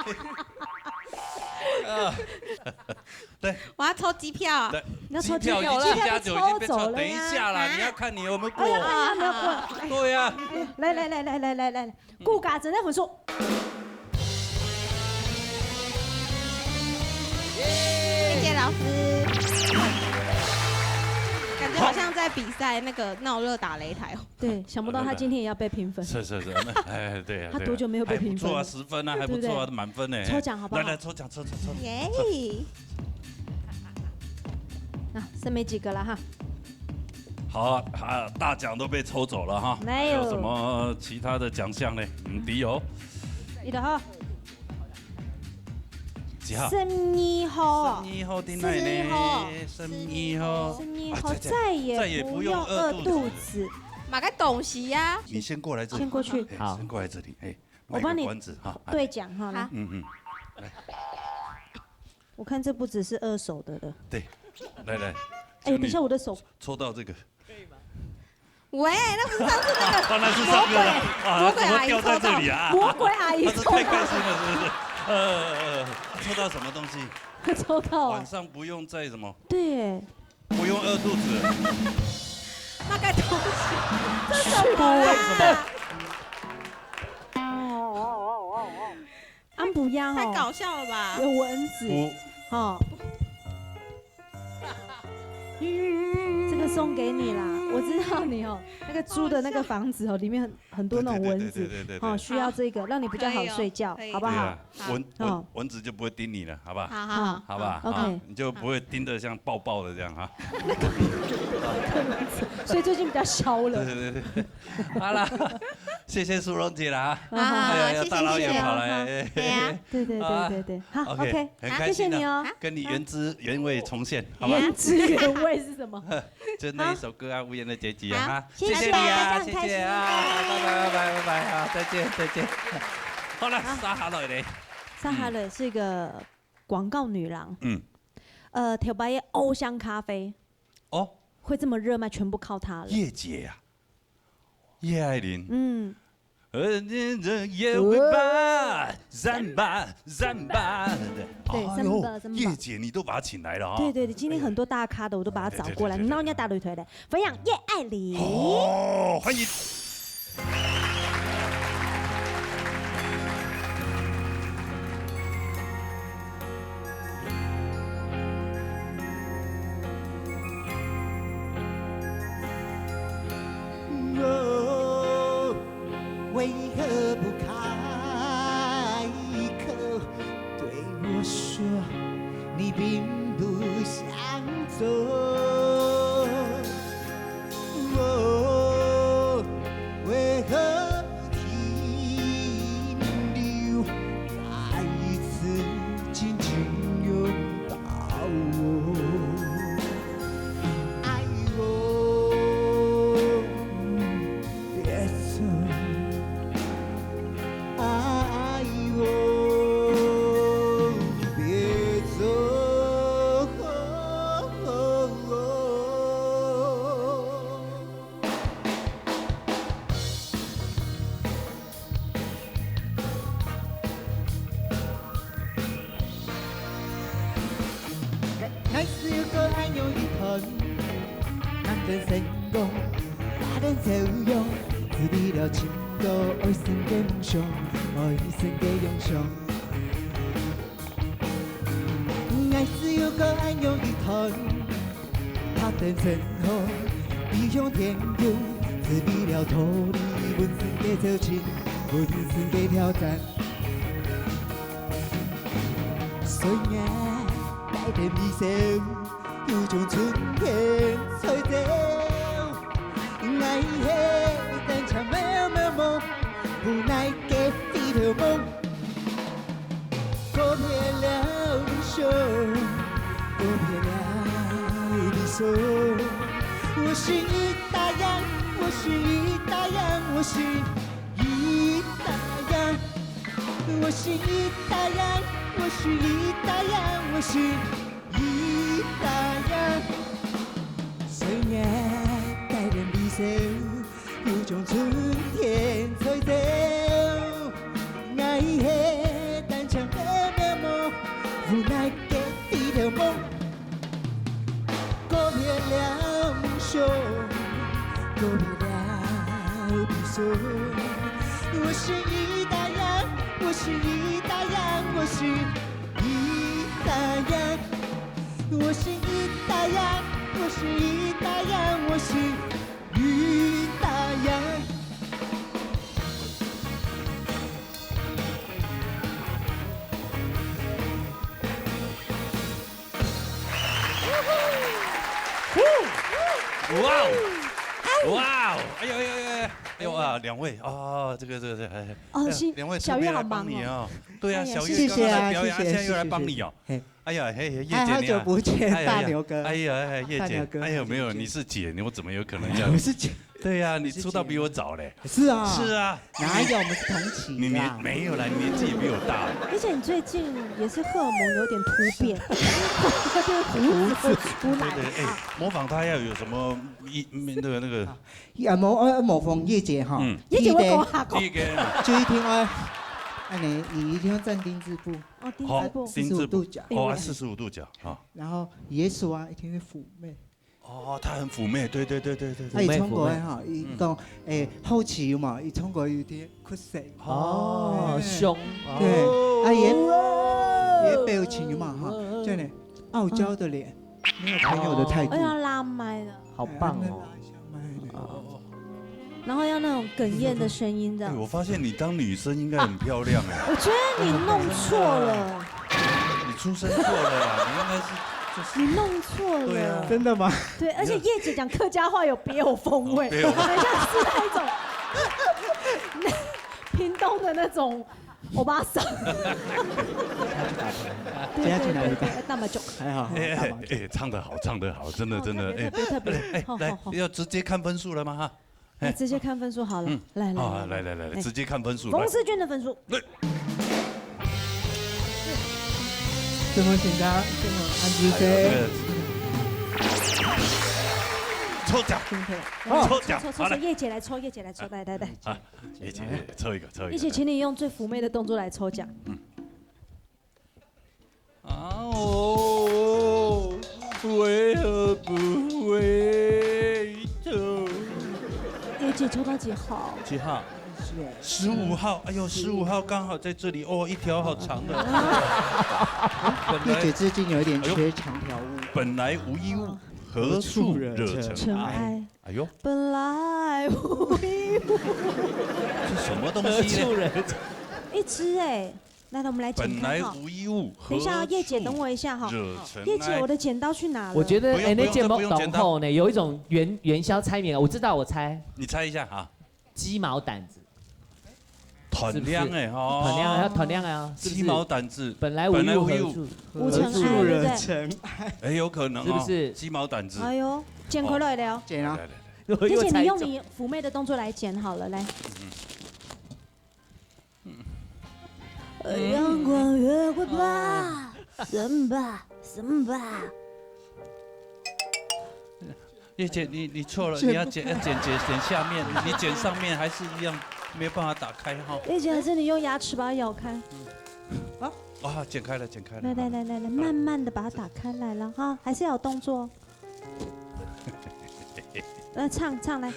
啊。 对。我要抽机票啊。对，你要抽机票了。机票已经七加九已经被抽，抽走了呀。等一下啦，啊。你要看你有没有过。哎呀，没有过。对呀。哎，来，来，来，顾家珍的分数。谢谢老师。感觉好像在比赛那个闹热打擂台哦。对，想不到他今天也要被评分。是，是，是，那，哎，对呀，他多久没有被评分了？对呀。还不错啊，十分啊，还不错啊，对不对？满分呢。抽奖好不好？来，来，抽奖，抽，抽，抽。耶！啊，剩没几个了哈。好啊，啊，大奖都被抽走了哈。没有。还有什么其他的奖项呢？嗯，迪友。你的哈。几号？十二号。十二号在哪里呢？十二号。十二号。十二号，啊，再，再，再也不用饿肚子。再也不用饿肚子。买个东西呀。你先过来这里。先过去。哎，好。先过来这里，哎。 我帮你卖个关子哈，对讲哈，来。好。嗯，嗯，来。我看这不只是二手的了。对，来，来。哎，就你等一下，我的手。抽到这个。喂，那不是上次那个啊，那是上次的。魔鬼，啊，魔鬼阿姨抽到。怎么掉在这里啊？魔鬼阿姨抽到。她是太开心了，是不是？呃，抽到什么东西？抽到啊。晚上不用再什么？对耶。不用饿肚子。那个东西，这什么？不会什么？安补鸭吼，太搞笑了吧？有蚊子，不。吼。这个送给你啦，我知道你哦，那个租的那个房子哦，里面很，很多那种蚊子，对，对，对，对，对，对，对。哦，需要这个，让你比较好睡觉，可以哦，可以。好不好？对啊，好。蚊，蚊，哦。蚊子就不会叮你了，好不好？好，好，好。好吧，好，OK。好，你就不会叮得像抱抱的这样哈。所以最近比较消了。对，对，对，对。好啦，谢谢苏蓉姐啦，哈。好，好，哎呀，好，谢谢，大老远跑来，谢谢。对啊。对，对，对，啊，对，对。好，OK，OK。很开心啊，谢谢你哦。跟你原汁原味重现，好吧？原汁原味是什么？就那一首歌啊，《无言的结局》啊，好，哈。谢谢你啊，谢谢啊，谢谢，拜拜，拜拜，拜拜，好，再见，再见。好了，好。杀下来嘞。杀下来是一个广告女郎。嗯。呃，头摆个偶像咖啡。哦。会这么热卖，全部靠她了。叶姐啊，叶爱玲。嗯。呃，也会吧，三八，三八。对，哎呦，三八，三八。叶姐，你都把她请来了啊。对，对，对，今天很多大咖的，我都把她找过来，对，对，对，对，对。你让人家打擂台的，欢迎叶爱玲。哦，欢迎。 我为何不开口对我说，你并不想走？我为何停留在此静静拥抱我？ 爱我，别走，爱我，别走。 哇哦，哇哦，哎呦哎呦哎呦，哎呦啊，两位啊，这个这个这个，哎，哦，哎呀，是，两位特别来帮你哦。小月好忙哦。对啊，哎呀，小月刚刚来表演，谢谢啊，啊，现在又来帮你哦。谢谢，谢谢。嘿。哎呀，嘿，嘿，叶姐你好。哎，好久不见，哎呀，大牛哥。哎呀，哎，叶姐，大牛哥，哎呀，没有，谢谢。你是姐，你我怎么有可能这样？我是姐。对呀，你出道比我早嘞。是啊。是啊。哪有，我们是同期啊。你年，没有啦，你年纪也比我大。而且你最近也是荷尔蒙有点突变，就是胡子都出来了。对，对，哎，啊。模仿他要有什么一，那个，那个。啊，模，呃，模仿叶姐哈。嗯。叶姐，我讲下讲。第一个。就一听，哎，恁樣，你一定要站丁字步，哦，丁字步。好，丁字步。四十五度角。哦，啊，四十五度角，好。然後耶穌啊，一定會嫵媚。哦，他很嫵媚，對，對，對。他也穿過哈，伊講，誒，好奇嘛，伊穿過有點酷色。哦，哎，凶。對，啊，也，也表情嘛哈，真的，傲嬌的臉，沒有朋友的態度。哎呀，拉麥了。好棒哦。哎，那拉一下麥。哦。 然後要那種哽咽的聲音這樣。哎，我發現你當女生應該很漂亮哎。我覺得你弄錯了。你出生錯了啦，你應該是，就是，你弄錯了。對啊。真的嗎？對，而且葉姐講客家話有別有風味，哦，別有風味。很像是那種屏東的那種歐巴桑。等一下去哪裡打？對，對，對，對，大麻将。還好，還好，哎，哎，大麻将。哎，唱得好，唱得好，真的，真的，哎，不要特別，不要特別。哎，好，好，好。來，要直接看分數了嗎？哈。 哎，直接看分數好了。嗯。来，来，好，来。来，来，来，直接看分数，来。冯世钧的分数。来。這麼緊張，這麼安靜。哎喲，這個，抽獎。抽獎，抽，抽，抽，好，來。葉姐來抽，葉姐來抽，來，來，來。啊，葉姐，葉姐，抽一個，抽一個，葉姐，請你用最嫵媚的動作來抽獎。嗯。 啊哦，為何不回頭？葉姐抽到幾號？幾號？十五號。哎喲，十五號剛好在這裡哦，一條好長的。本來，葉姐最近有一點缺長條物。哎喲，本來無一物，何處惹塵埃？塵埃。哎喲，本來無一物。這什麼東西呢？何處惹塵埃？一隻哎。 來，我們來剪開哈。本來無一物，等一下哦，葉姐，等我一下哈。何處惹塵埃？葉姐，我的剪刀去哪了？我覺得，不用，哎，那剪刀，不用，不用剪刀。當好呢，有一種元，元宵猜謎，我知道，我猜。你猜一下哈。雞毛撣子。斷領的哈。是不是？斷領啊，要斷領啊，是不是？雞毛撣子，本來無一物，本來無一物，何處，無塵埃，對不對？何處惹塵埃。哎，有可能哦，是不是？雞毛撣子。哎喲，剪開來了。哦。剪啊。來，來，來。葉姐，你用你嫵媚的動作來剪好了，來。嗯。 呃，陽光越過吧，什麼吧，什麼吧。葉姐，你，你錯了，你要剪，要剪，剪，剪下面，你剪上面還是一樣，沒有辦法打開哈。葉姐，還是你用牙齒把它咬開。啊？啊，剪開了，剪開了。來，來，來，來，來，慢慢地把它打開來了哈，還是要有動作。 來，唱，唱，來。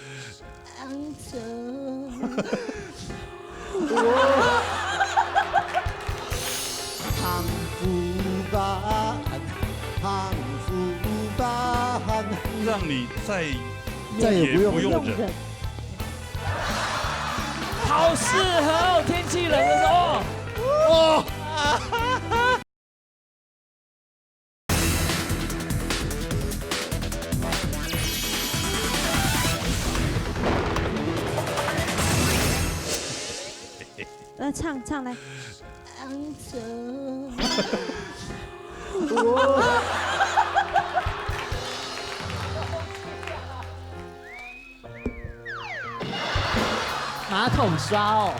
讓你再，再也不用忍。也不用忍。好適合哦，天氣冷的時候。哦。 來，唱，唱，來。馬桶刷哦。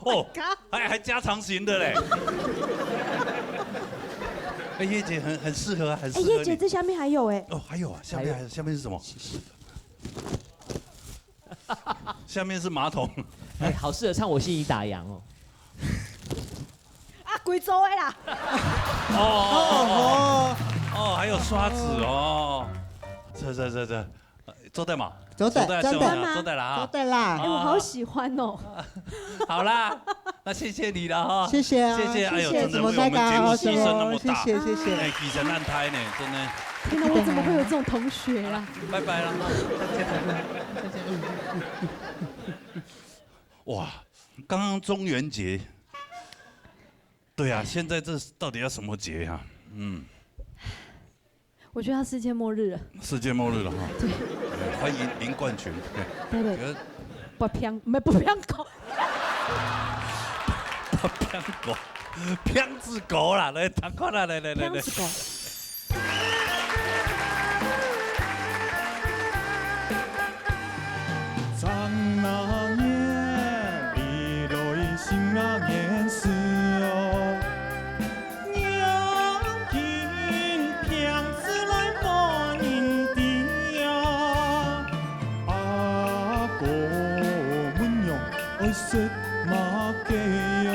哦，還，還加長型的嘞。哎，葉姐很，很適合啊，很適合你。哎，葉姐，這下面還有哎。哦，還有啊，下面還有，下面是什麼？下面是馬桶。哎，好適合唱《我心已打烊》哦。啊，貴州的啦。哦，哦，哦，哦，還有刷子哦。這，這，這，這。 做得嘛？做得，做得，做得。做得啦哈。做得啦。哎，我好喜歡哦。好啦，那謝謝你了哈。謝謝啊，謝謝，哎呦，謝謝，真的為我們節目犧牲那麼大。謝謝，謝謝。哎，犧牲恁大呢，真的。天哪，我怎麼會有這種同學啦？拜拜了哈，再見，再見。哇，剛剛中元節，對啊，現在這到底要什麼節啊？嗯。 我覺得它世界末日了。世界末日了哈。對。哎，歡迎林冠群。對，對。覺得，不偏，沒，不偏狗。不偏狗，偏子狗啦，來，彈看啦，來，來，來，來。偏子狗。食麼个喲？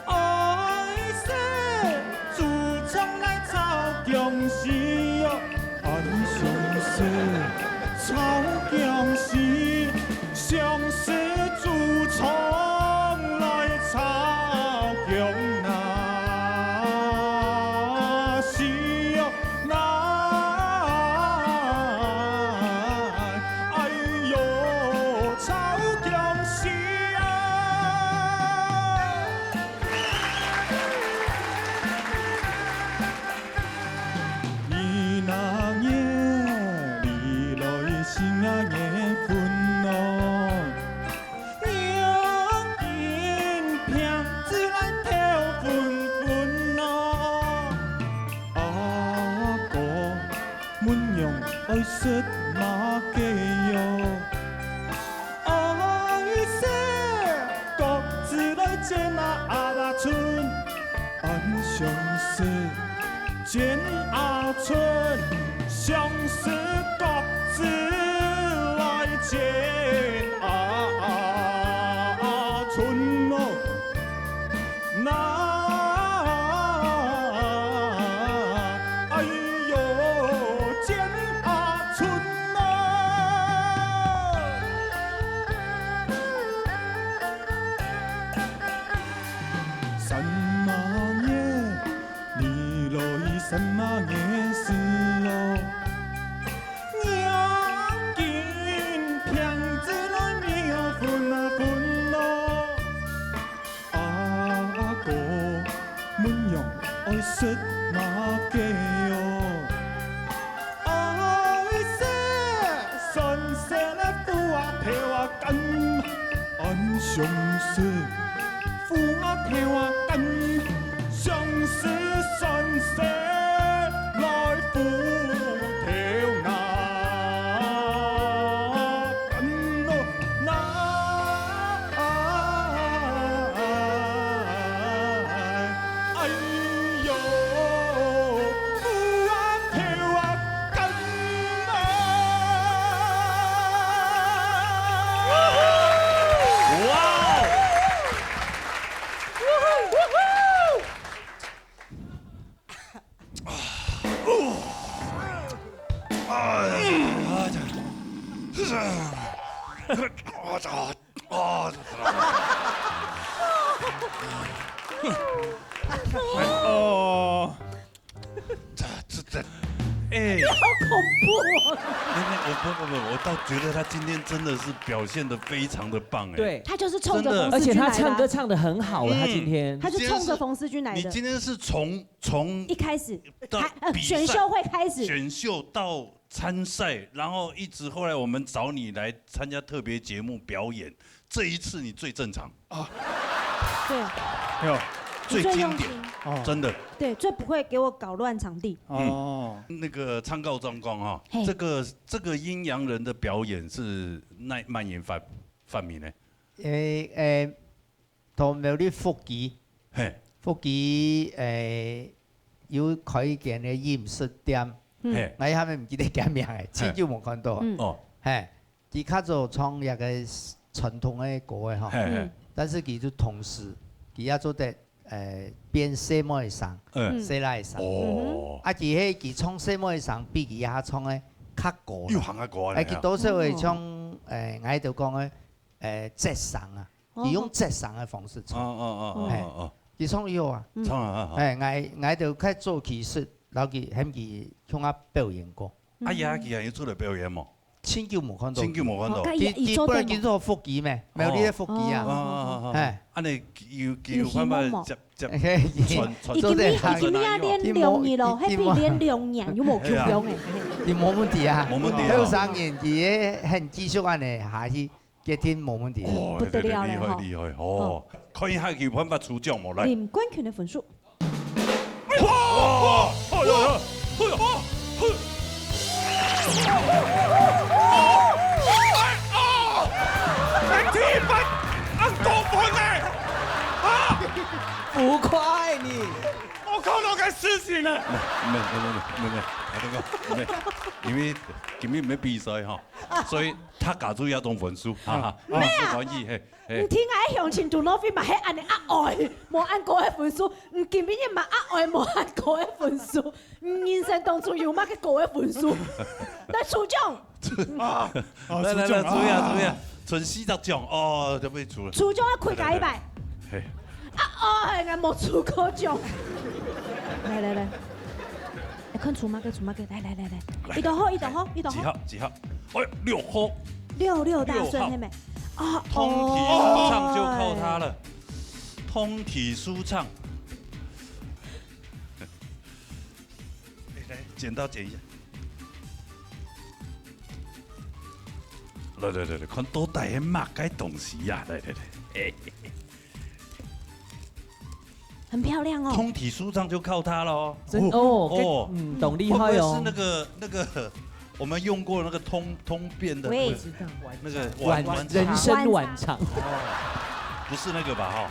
愛食豬腸來炒薑絲喲，恁想食炒薑絲，想食豬腸來炒薑絲喲。 哎喲，炒薑絲啊！你那年，你來新那年份哦。 娘今平子來頭昏昏咯。阿哥問娘愛食麼个喲？愛食角子來煎啊阿爸春，恁想食 煎阿春，想食角子來煎阿春哦。那，哎喲，煎阿春哦。 三馬年，你來三馬年時哦。娘今平子來面粉啊粉咯。阿哥問娘愛食麼个哦？ 愛食酸酸个苦啊頭啊甘，恁想食苦啊頭啊甘，想食酸酸來苦頭啊甘咯。 那，哎喲，苦啊頭啊甘啊！哇哦！ 哦，这这这，哎，好恐怖哦！没没，我不不不，我倒觉得他今天真的是表现得非常的棒哎。对，他就是冲着真的。冯思君来的啊。而且他唱歌唱得很好啊，他今天。嗯。他是冲着冯思君来的。你今天是从从一开始，到比赛，还，呃，选秀会开始。选秀到参赛，然后一直后来我们找你来参加特别节目表演，这一次你最正常。啊。对。没有。最经典，你最用心。哦。真的。对，最不会给我搞乱场地。哦。嗯。那个唱歌唱歌哈，嘿。这个，这个阴阳人的表演是哪，哪位发，发明的？诶，诶， 同苗栗福基，嘿。福基，誒，有開一間个飲食店，嗯。嘿。𠊎還毋記得佢名誒，嘿。真久無看到。嗯。哦。嘿，佢較早唱一個傳統个歌誒吼，嘿，嘿。嗯。但是佢就同時，佢也做得，誒，變細妹个聲，嗯。細倈个聲。哦。啊，佢係佢唱細妹个聲，比佢遐唱个較高啦。又行較高啊，誒，佢多數會唱，哦。誒，𠊎就講个，誒，仄聲啊。 佢用仄聲个方式唱。哦，哦，哦，哦，嘿，哦，哦。佢唱以後啊，嗯。唱啊，啊，啊。嘿，𠊎，𠊎就較早其實，摎佢，喊佢共下表演過。啊，也，佢還有出來表演無？真久無看到。真久無看到。哦，佢，佢本來佢做福基咩，哦。苗栗个福基啊。哦，哦，哦，哦。嘿。恁呢，佢有，佢有辦法接，接，嘿，傳，傳，佢今年，佢今年也練兩日咯，佢無，佢無，佢比練兩年又無共樣誒。佢無問題啊。無問題啊。後生人，佢會很繼續恁呢下去。 決定無問題。哦，不得了了，厲害，吼。厲害，哦。哦。看一下佢有辦法出獎無？來。林冠群个分數。哇！哎喲，哎喲，哎喲，哎喲。哎，哦，零點一分，恁高分呢？啊！浮誇欸你。我看到該事情了。沒，沒，沒，沒，沒，沒，那個因為，因為今日毋係比賽吼，所以大家注意這種分數，哈哈，啊。分數管理，嘿，嘿。你聽𠊎鄉親肚腦皮嘛，係恁呢啊愛，無恁高个分數，你今日嘛啊愛，無恁高个分數，你人生當中有麼个高个分數？來，處長。啊，啊，來，來，來，處長，注意啊，啊。注意啊，賰四隻獎哦，就被除了。處長愛開解一擺。嘿。啊，哦，係，𠊎無處過獎。來，來，來。 哎，看出麼个，出麼个，來，來，來，來，來。一等好，一等好，一等好。幾號？幾號？哎，六號。六，六大順，六號。係無？啊，通體舒暢就靠它了。哦。通體舒暢。哎，來，剪刀剪一下。來，來，來，來，看到底係麼个東西呀？來，來，來。哎。 很漂亮哦。通體舒暢就靠它咯。真，哦，哦。嗯，當厲害哦。會不會是那個，那個，我們用過那個通，通便的那個，喂。那個碗，碗，碗腸？人參碗腸。哦，不是那個吧，哈？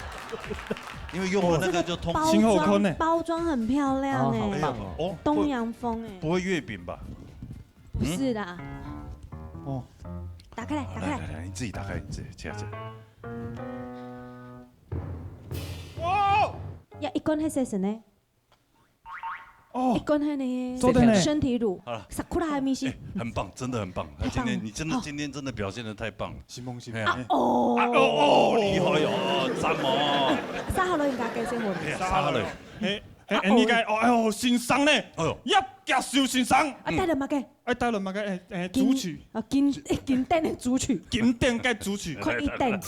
因為用過那個就通，哦，這個包裝，挺好看的。包裝很漂亮哎。哦，好棒哦。哎呀，哦，東洋風哎。不會月餅吧？不是啦。嗯？哦。打開來，打開來。來，來，來，你自己打開，你自己，這樣，這樣。 哇！呀，一罐係啥呢？哦。一罐係呢，做得呢。身體乳，好了。Sakura味緒。哎，很棒，真的很棒。太棒了。今天，你真的，哦。今天真的表現得太棒了。承蒙，承蒙。哎呀。啊，哦。啊，哦，哦，厲害哦，讚哦。續下來應該介紹好了。哎呀，續下來。哎，哎，哎，你該，哦，哎喲，先生呢？哎喲。葉教授先生。啊，帶了麼个？ 哎，帶了麼个？哎，哎，金，主曲。啊，金，金典的主曲。金典个主曲。快一點。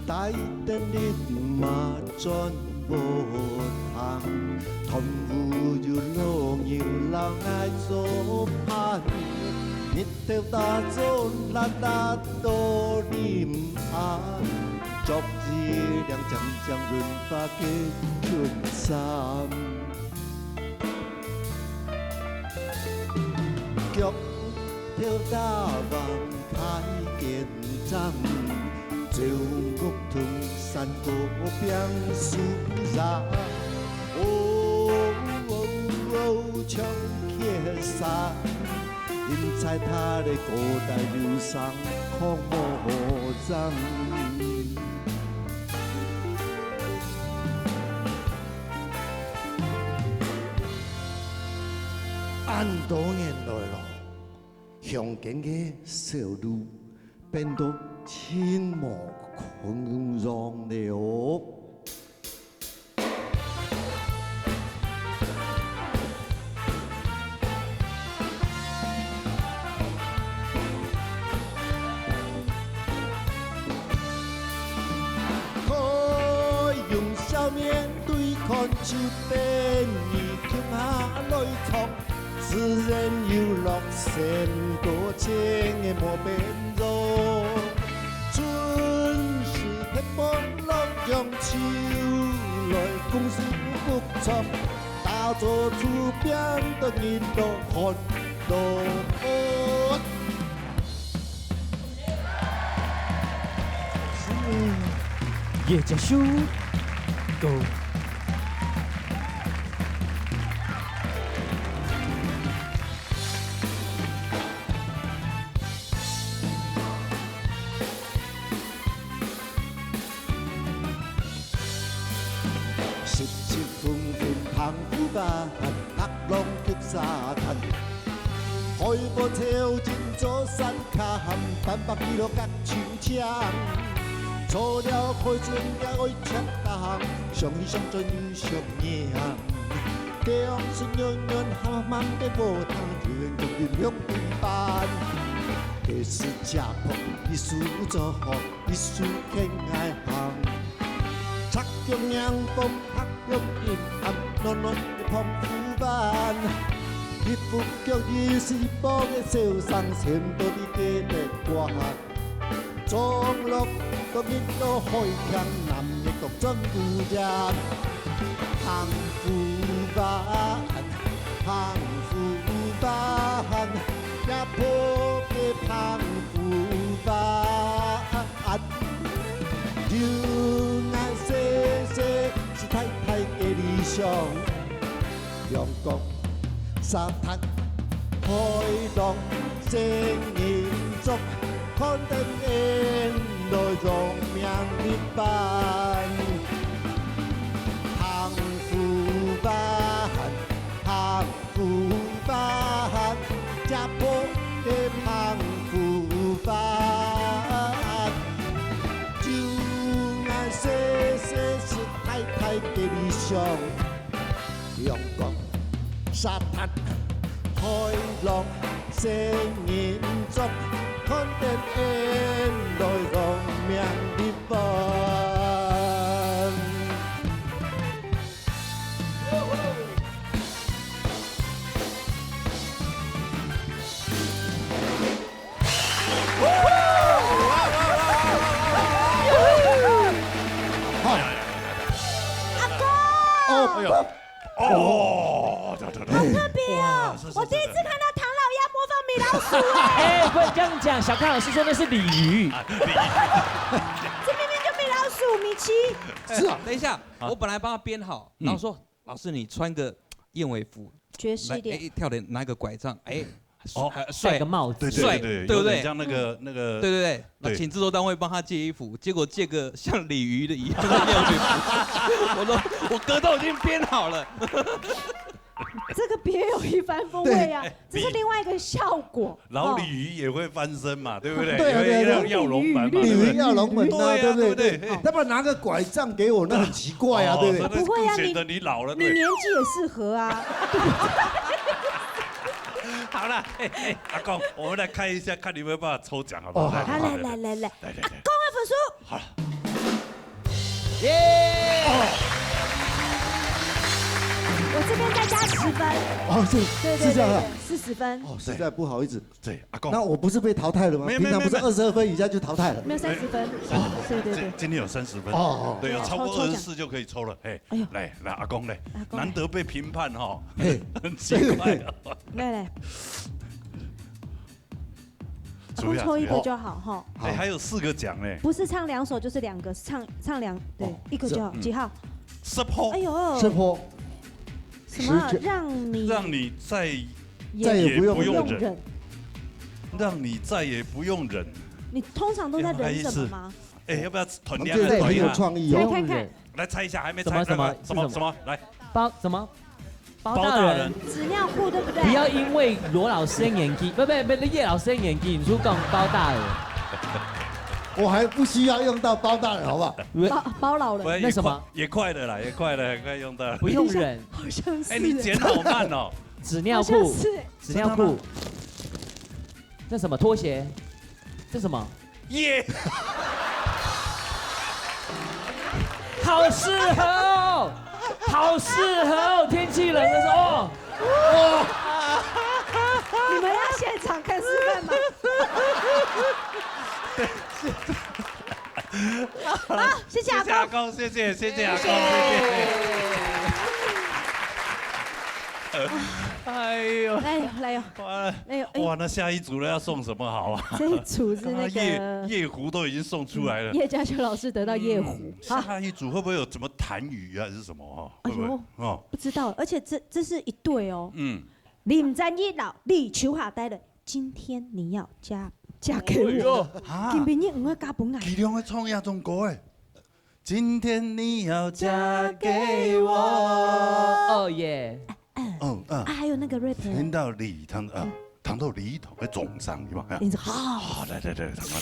帶等你嘛轉無通，斷烏有老牛老愛做伴。日頭打早辣辣到臨暗，著一領靚靚潤滑个襯衫。 腳頭打橫太緊張，走木桶山谷邊輸贏。哦，哦，哦，像缺山，因在他的高大路上看無正。 恁多年來咯，鄉間个小路變到盡無空樣了哦。 開容笑面對看，就等你共下來唱，自然有樂善多情个無邊路。春水天風浪中，就來共事合作，打造出變得人都看到。 也結束。Go。十七分分澎湖灣，白浪逐沙灘。 海波潮浸做山崁，斑白雨落結樹青。做了海船也愛赤膽，相依相隨又相認。地方是軟軟黑黑个無通，有緣共對兩對半。這是家婆一手做好，一手牽𠊎行。赤腳迎風，白 用陰暗暖暖个澎湖灣，一呼腳印是一步个小生，尋到你个月光。中落到日落海聽，南月獨尊姑娘，澎湖灣，澎湖灣，也破个澎湖灣。有眼細細，是大大个理想。陽光、沙灘、海浪、仙人掌，看得𫣆來用命一番。 澎湖灣，澎湖灣，家婆个澎湖灣。有眼細細，是大大个理想。陽光、沙灘、海浪、仙人掌，看得𫣆來用命一番。 阿公，哦，哎呦，哦，好特别哦！哇，是，是，我第一次看到唐老鸭模仿米老鼠哎。哎，不能这样讲，小康老师说那是鲤鱼。啊，鲤鱼。这明明就米老鼠，米奇。是啊。等一下，好。我本来帮他编好，然后说，老师你穿个燕尾服，爵士一点。来，哎，跳点，拿个拐杖，哎，哦，帅，戴个帽子。对对对对，帅，对不对？有点像那个那个，对对对，那对。请制作单位帮他借衣服，结果借个像鲤鱼的一样的燕尾服。我说我歌都已经编好了。这个别有一番风味啊，对。这是另外一个效果。老鲤鱼也会翻身嘛，对不对？对啊对啊对啊。因为要龙门嘛，对不对？鲤鱼要龙门啊，对啊，对不对？对不对？哎。要不然拿个拐杖给我，那很奇怪啊，哦，对不对？那不会啊，更显得你老了，你，对。你年纪也适合啊。好了，哎哎，阿公，我们来看一下，看你有没有办法抽奖，好不好？哦，好。来，好，来，来，来，来，来，来，来。阿公的分数。好了。耶！我这边再加十分。哦，是，对对是这样啊。对对，四十分。哦，实在不好意思。对，阿公。那我不是被淘汰了吗？没有，平常不是没有，没有。二十二分以下就淘汰了？没有，三十分。三十分。对对对。今，今天有三十分。哦，哦。对，有超过二十四就可以抽了。哎呦，抽奖。嘿，哎呦。来，来，阿公嘞，阿公嘞。难得被评判哈，嘿。很奇怪哦。来来。 阿公抽一个就好哈。哎，还有四个奖呢。不是唱两首就是两个，唱，唱两，对，哦，一个就好。是，嗯。几号？十号。哎呦，十号。什么？十九。让你，让你再也，再也不用忍。不用忍。让你再也不用忍。你通常都在忍什么吗？哎，要不要团练啊？我们这个很有创意哦。猜看看。 来猜一下，还没猜，什么，什么，来，什么，什么，什么？什么？来。包，什么？包大人。包大人。纸尿裤，对不对？不要因为罗老师的年纪，不，不，不，叶老师的年纪，你就讲包大人。我还不需要用到包大人，好不好？包，包老人。不，也快，那什么？也快了啦，也快了，也快用到了。不用忍。好像是。哎，你剪好慢哦。纸尿裤，好像是。纸尿裤。真的吗？这什么？拖鞋？这什么？ 耶！好适合哦，好适合哦，天气冷的时候，哦。你们要现场看示范吗？好，谢谢阿公。谢谢阿公，谢谢，谢谢阿公，谢谢。哎呦。哎呦，来哟。哇，哎呦，哎。哇，那下一组呢，要送什么好啊？这一组是那个夜，夜壶都已经送出来了。嗯，叶嘉修老师得到夜壶。嗯，好。下一组会不会有什么痰盂啊，还是什么啊？哎呦，会不会？哦。不知道，而且这，这是一对哦。嗯。林正义老，你手下带了，今天你要嫁，嫁给我。哎呦。啊。今晡日你要嫁分我。佢两个唱亚中歌诶。 今天你要嫁给我。哦耶。嗯，嗯。啊，还有那个 rap 呢？听到李唐，呃，嗯。谈到李唐的众生，对吧？你说，啊。好，来，来，来，唐哥。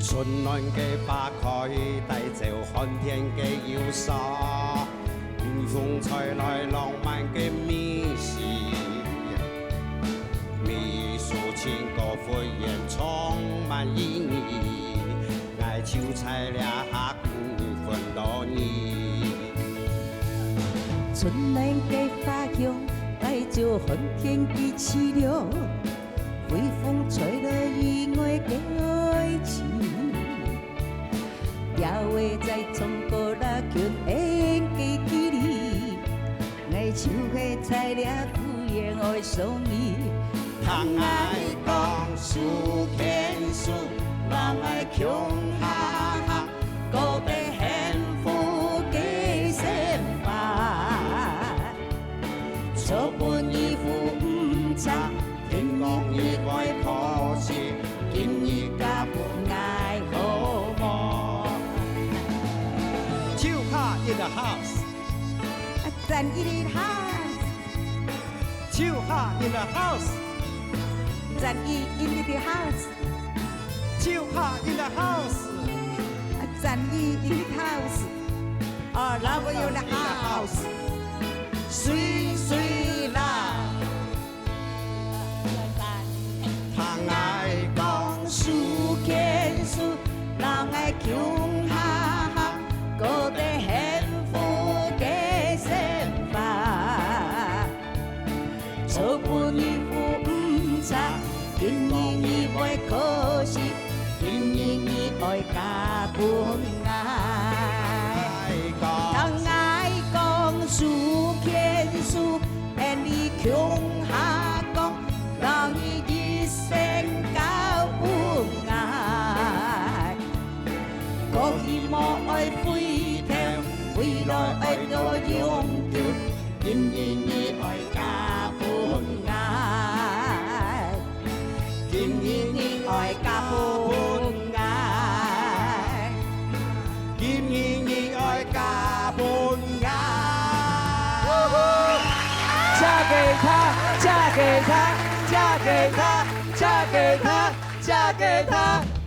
春暖个花开，带走寒天个忧伤，迎风吹来浪漫个美食。美事情个婚宴充满意义，𠊎就在這下分到你。春暖个花香帶走寒天个淒涼，微風吹來意外个愛情。鳥仔在唱歌啦，近遠个距離。 𠊎就係在這屋簷愛送你。同𠊎講手牽手，摎𠊎共下行，過得幸福个生活。做分你扶毋著，天公你會可惜，今日嫁分𠊎好無？手下in the house。 啊，讚一个house。手下in the house。讚一in the house。手下in the house。啊，讚一in the house。哦，love you in the house。Sweet sweet love。 同𠊎講手牽手，摎𠊎共下行，過得幸福个生活。做分你扶毋著，今日你會可惜，今日你愛嫁分𠊎。同𠊎講手牽手， 𠊎你共下講，摎你一生交分𠊎。過去無愛回頭，未來愛到永久，今日你愛嫁分𠊎。 今日你愛嫁分𠊎，今日你愛嫁分𠊎。嫁給他，嫁給他，嫁給他，嫁給他，嫁給他，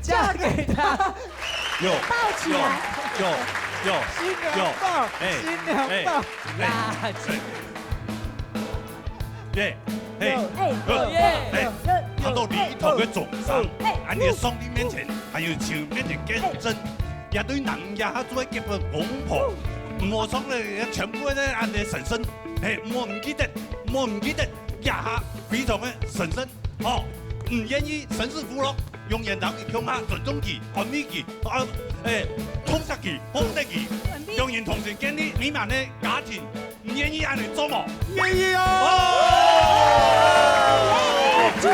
嫁給他。有，抱起來。有，有，有，新娘抱，有，哎，新娘抱。哎，哎。 耶，嘿，哎，好，耶，哎，看到你頭个中傷，哎，恁樣上帝面前，還有樹面前見證，這對男人也做結婚公婆，毋好上了，全部在恁樣神聖，嘿，毋好毋記得，毋好毋記得，這下非常个神聖，吼，毋願意神聖服咯，永遠同佢共下尊重佢，安慰佢，啊，哎，痛惜佢，幫助佢，永遠同心建立美滿个家庭。 你願意恁樣做無？願意哦！I do,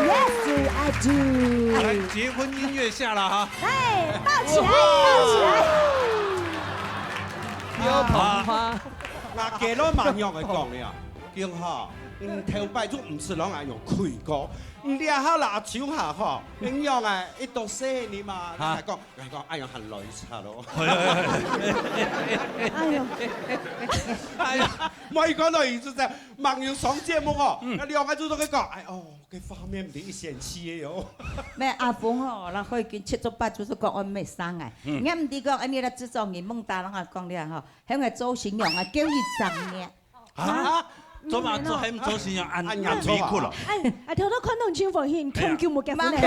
yes, I do。來，結婚音樂下了哈。哎，抱起來，抱起來。不要捧花。啊，結婚嘛，仰會講呀？叫哈，嗯，頭擺就毋識摎𠊎用開過，嗯，這下啦，就下吼，你仰啊，一到細你嘛，哈。你還講， 𠊎講，哎呀，還來一下咯。哎喲，哎喲，莫一講到一直在網友上節目哦，嗯。該兩個就都在講，哎哦，該畫面毋得一仙七个喲。咩阿峰吼，然後已經七十八就是講我沒生哎，嗯。你毋知講，哎，你來製作人夢達，然後講了吼，還愛做新娘啊，叫一張呢。 啊？做麼做還毋做新娘，恁，恁委屈了。哎，哎，頭頭看到很興奮，很，哎呀。很久沒結婚了。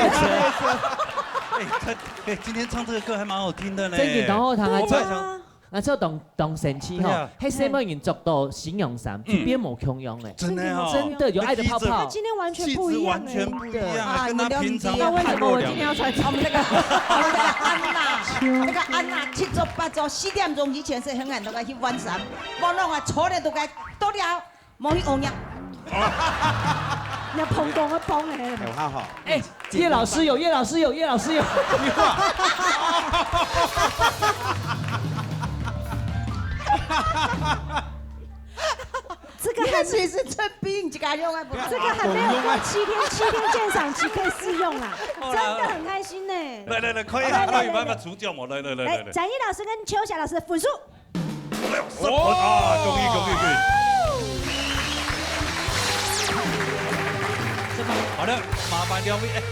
哎，他，哎，今天唱這個歌還蠻好聽的呢。真的，然後他還唱，我本來想，那時候當，當生氣吼，對啊。還細妹人著到新娘衫，嗯。特別無共樣哎。真的哦。真的有愛的泡泡。他今天完全不一樣哎。氣質完全不一樣，啊，跟他平常你了解。那為什麼我今天要穿這個？我們這個安娜，那個安娜七早八早四點鐘以前是很晚都要去換衫，無弄啊，坐了都該 到了，無去屙尿。你膨風个膨欸。哎，好好。哎，葉老師有，葉老師有，葉老師有。這個還，你看誰是陳斌，你敢用啊？不是。這個還沒有過七天，七天鑑賞期可以試用啦，好啦，真的很開心呢。來來來，可以，來來來，可以慢慢除掉嘛，來來來來來。來，展毅老師跟秋霞老師分數。 哎呦，十分啊！恭喜恭喜恭喜！好的，麻煩兩位，哎，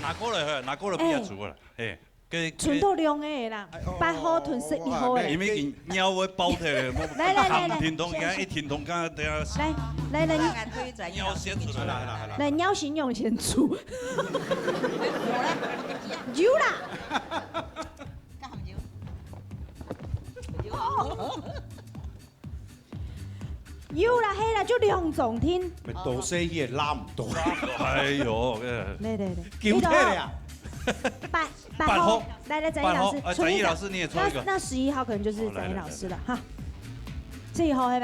拿過來，嘿，拿過來，不要煮過來，哎。个，存到兩个啦，哎，哦，八號囤十一號个。因為已經尿會爆忒了，來，來，來，來，停動，現在一停動，剛剛等下來，來，來，你，尿泄出來了。來，來，來，來。來，尿先用先出。有啦。有啦。有啦，係啦，就兩種定。多謝伊个拉毋到。哎喲，來，來，來。救忒了啊。八，八號。八號。來，來，展毅老師，八號，哎，展毅老師，你也抽一個。那，那十一號可能就是展毅老師了，好，來，來，來，來。哈。十一號，係無？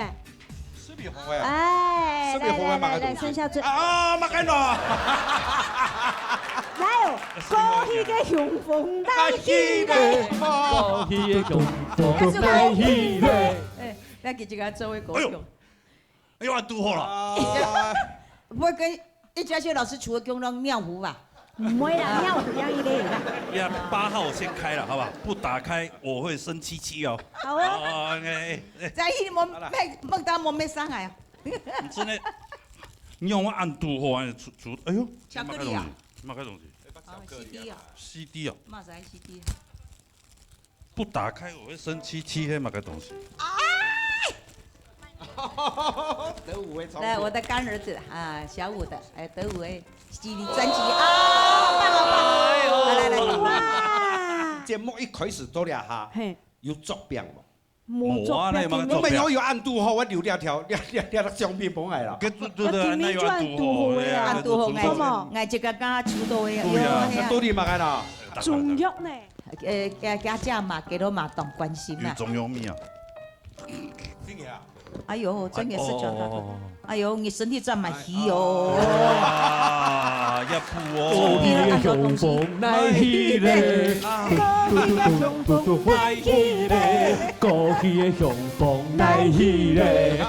十一號个啊。哎，十一號个嘛，來，來，來，來，剩下最，啊，嘛該喏。來哦，過去个雄風來去咧。過去个雄風來去咧。哎， 那佢這个做位高雄。哎喲，哎喲，恁堵好啦。啊。毋會跟葉嘉修老師除了共樣尿壺吧？毋會啦，尿壺一樣一个啦。呀，八號先開了，好吧？不打開我會生七七哦。好啊。哦，哎，哎，哎。在意我，好啦。莫，莫打我，莫傷害啊。真的，你用我恁堵好啊，除，除，哎喲，巧克力啊。麼个東西？麼个東西？哦，C D啊。C D啊。嘛是C D。 不打開我會生七七，係麼个東西？德武个創作。來，我的乾兒子啊，小五的，哎，德武个CD專輯啊，棒啊棒啊！哎喲。來來來，哇！節目一開始到這下，嘿。有作弊無？無作弊，無啊，那有麼个作弊啊？我們有，有恁堵好，我留這條，這，這，這條相片分你啦。這，這，這，這，那有恁堵好，哎呀，恁堵好，這，這，這，哎，這个剛剛出到位啊，對啊。有啊，那到底麼个啦？中藥呢？ 呃，家，家姐嘛，佢都嘛當關心啦。有中藥味啊。真个啊？哎喲，真个是真个。哦，哦，哦，哦。哎喲，你身體真蠻虛哦。哇，也苦哦。過去个雄風來去咧，過去个雄風來去咧，過去个雄風來去咧。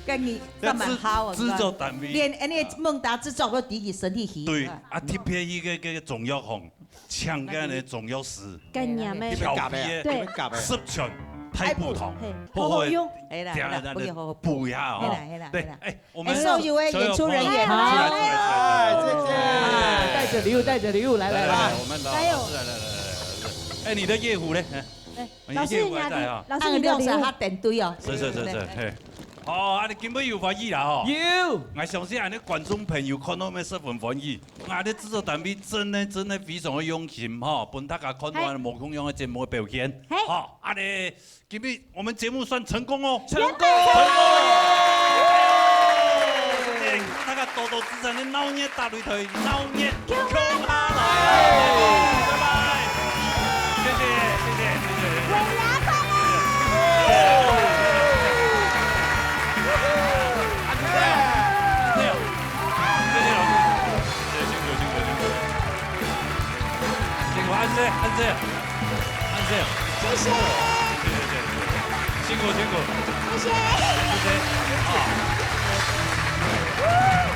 跟你真蠻好哦，製，製作單位。連恁呢孟達製作都知佢身體虛。對，啊，特別一個，這個中藥行。 搶个呢中藥師，該黏个。特別夾个，對。特別夾个。十全大補湯，嘿，好好用。好好，係啦，係啦，等下咱來補一下哦。係啦，係啦，對，係啦。哎，我們哎，所有的演出人員，所有朋友，好。出來，出來，出來，出來，出來。哎，謝謝。帶著禮物，帶著禮物，來，來，來，來，來。我們的老師，加油。來，來，來，來，來。哎，你的樂壺呢？哎。 哎，老師，你的樂壺還在啊。你的，老師，你的禮物。啊，你兩儕較登對哦。是，是，是，是，嘿。哦，啊，你今晡有歡喜啦吼。有。𠊎相信恁呢觀眾朋友看到乜十分歡喜。𠊎的製作單位真的，真的非常的用心吼，分大家看到恁呢無共樣个節目个表現。嘿。好，恁呢，今晡日我們節目算成功哦。成功。成功。耶！大家多多支持，恁呢鬧熱打擂台，鬧熱。 共下來。拜拜。謝謝，謝謝，謝謝。尾牙快樂！謝謝老師，謝謝，辛苦，辛苦，辛苦。辛苦，恁仔，恁仔，恁仔。謝謝。謝謝，謝謝，謝謝。辛苦，辛苦。謝謝。謝謝。啊。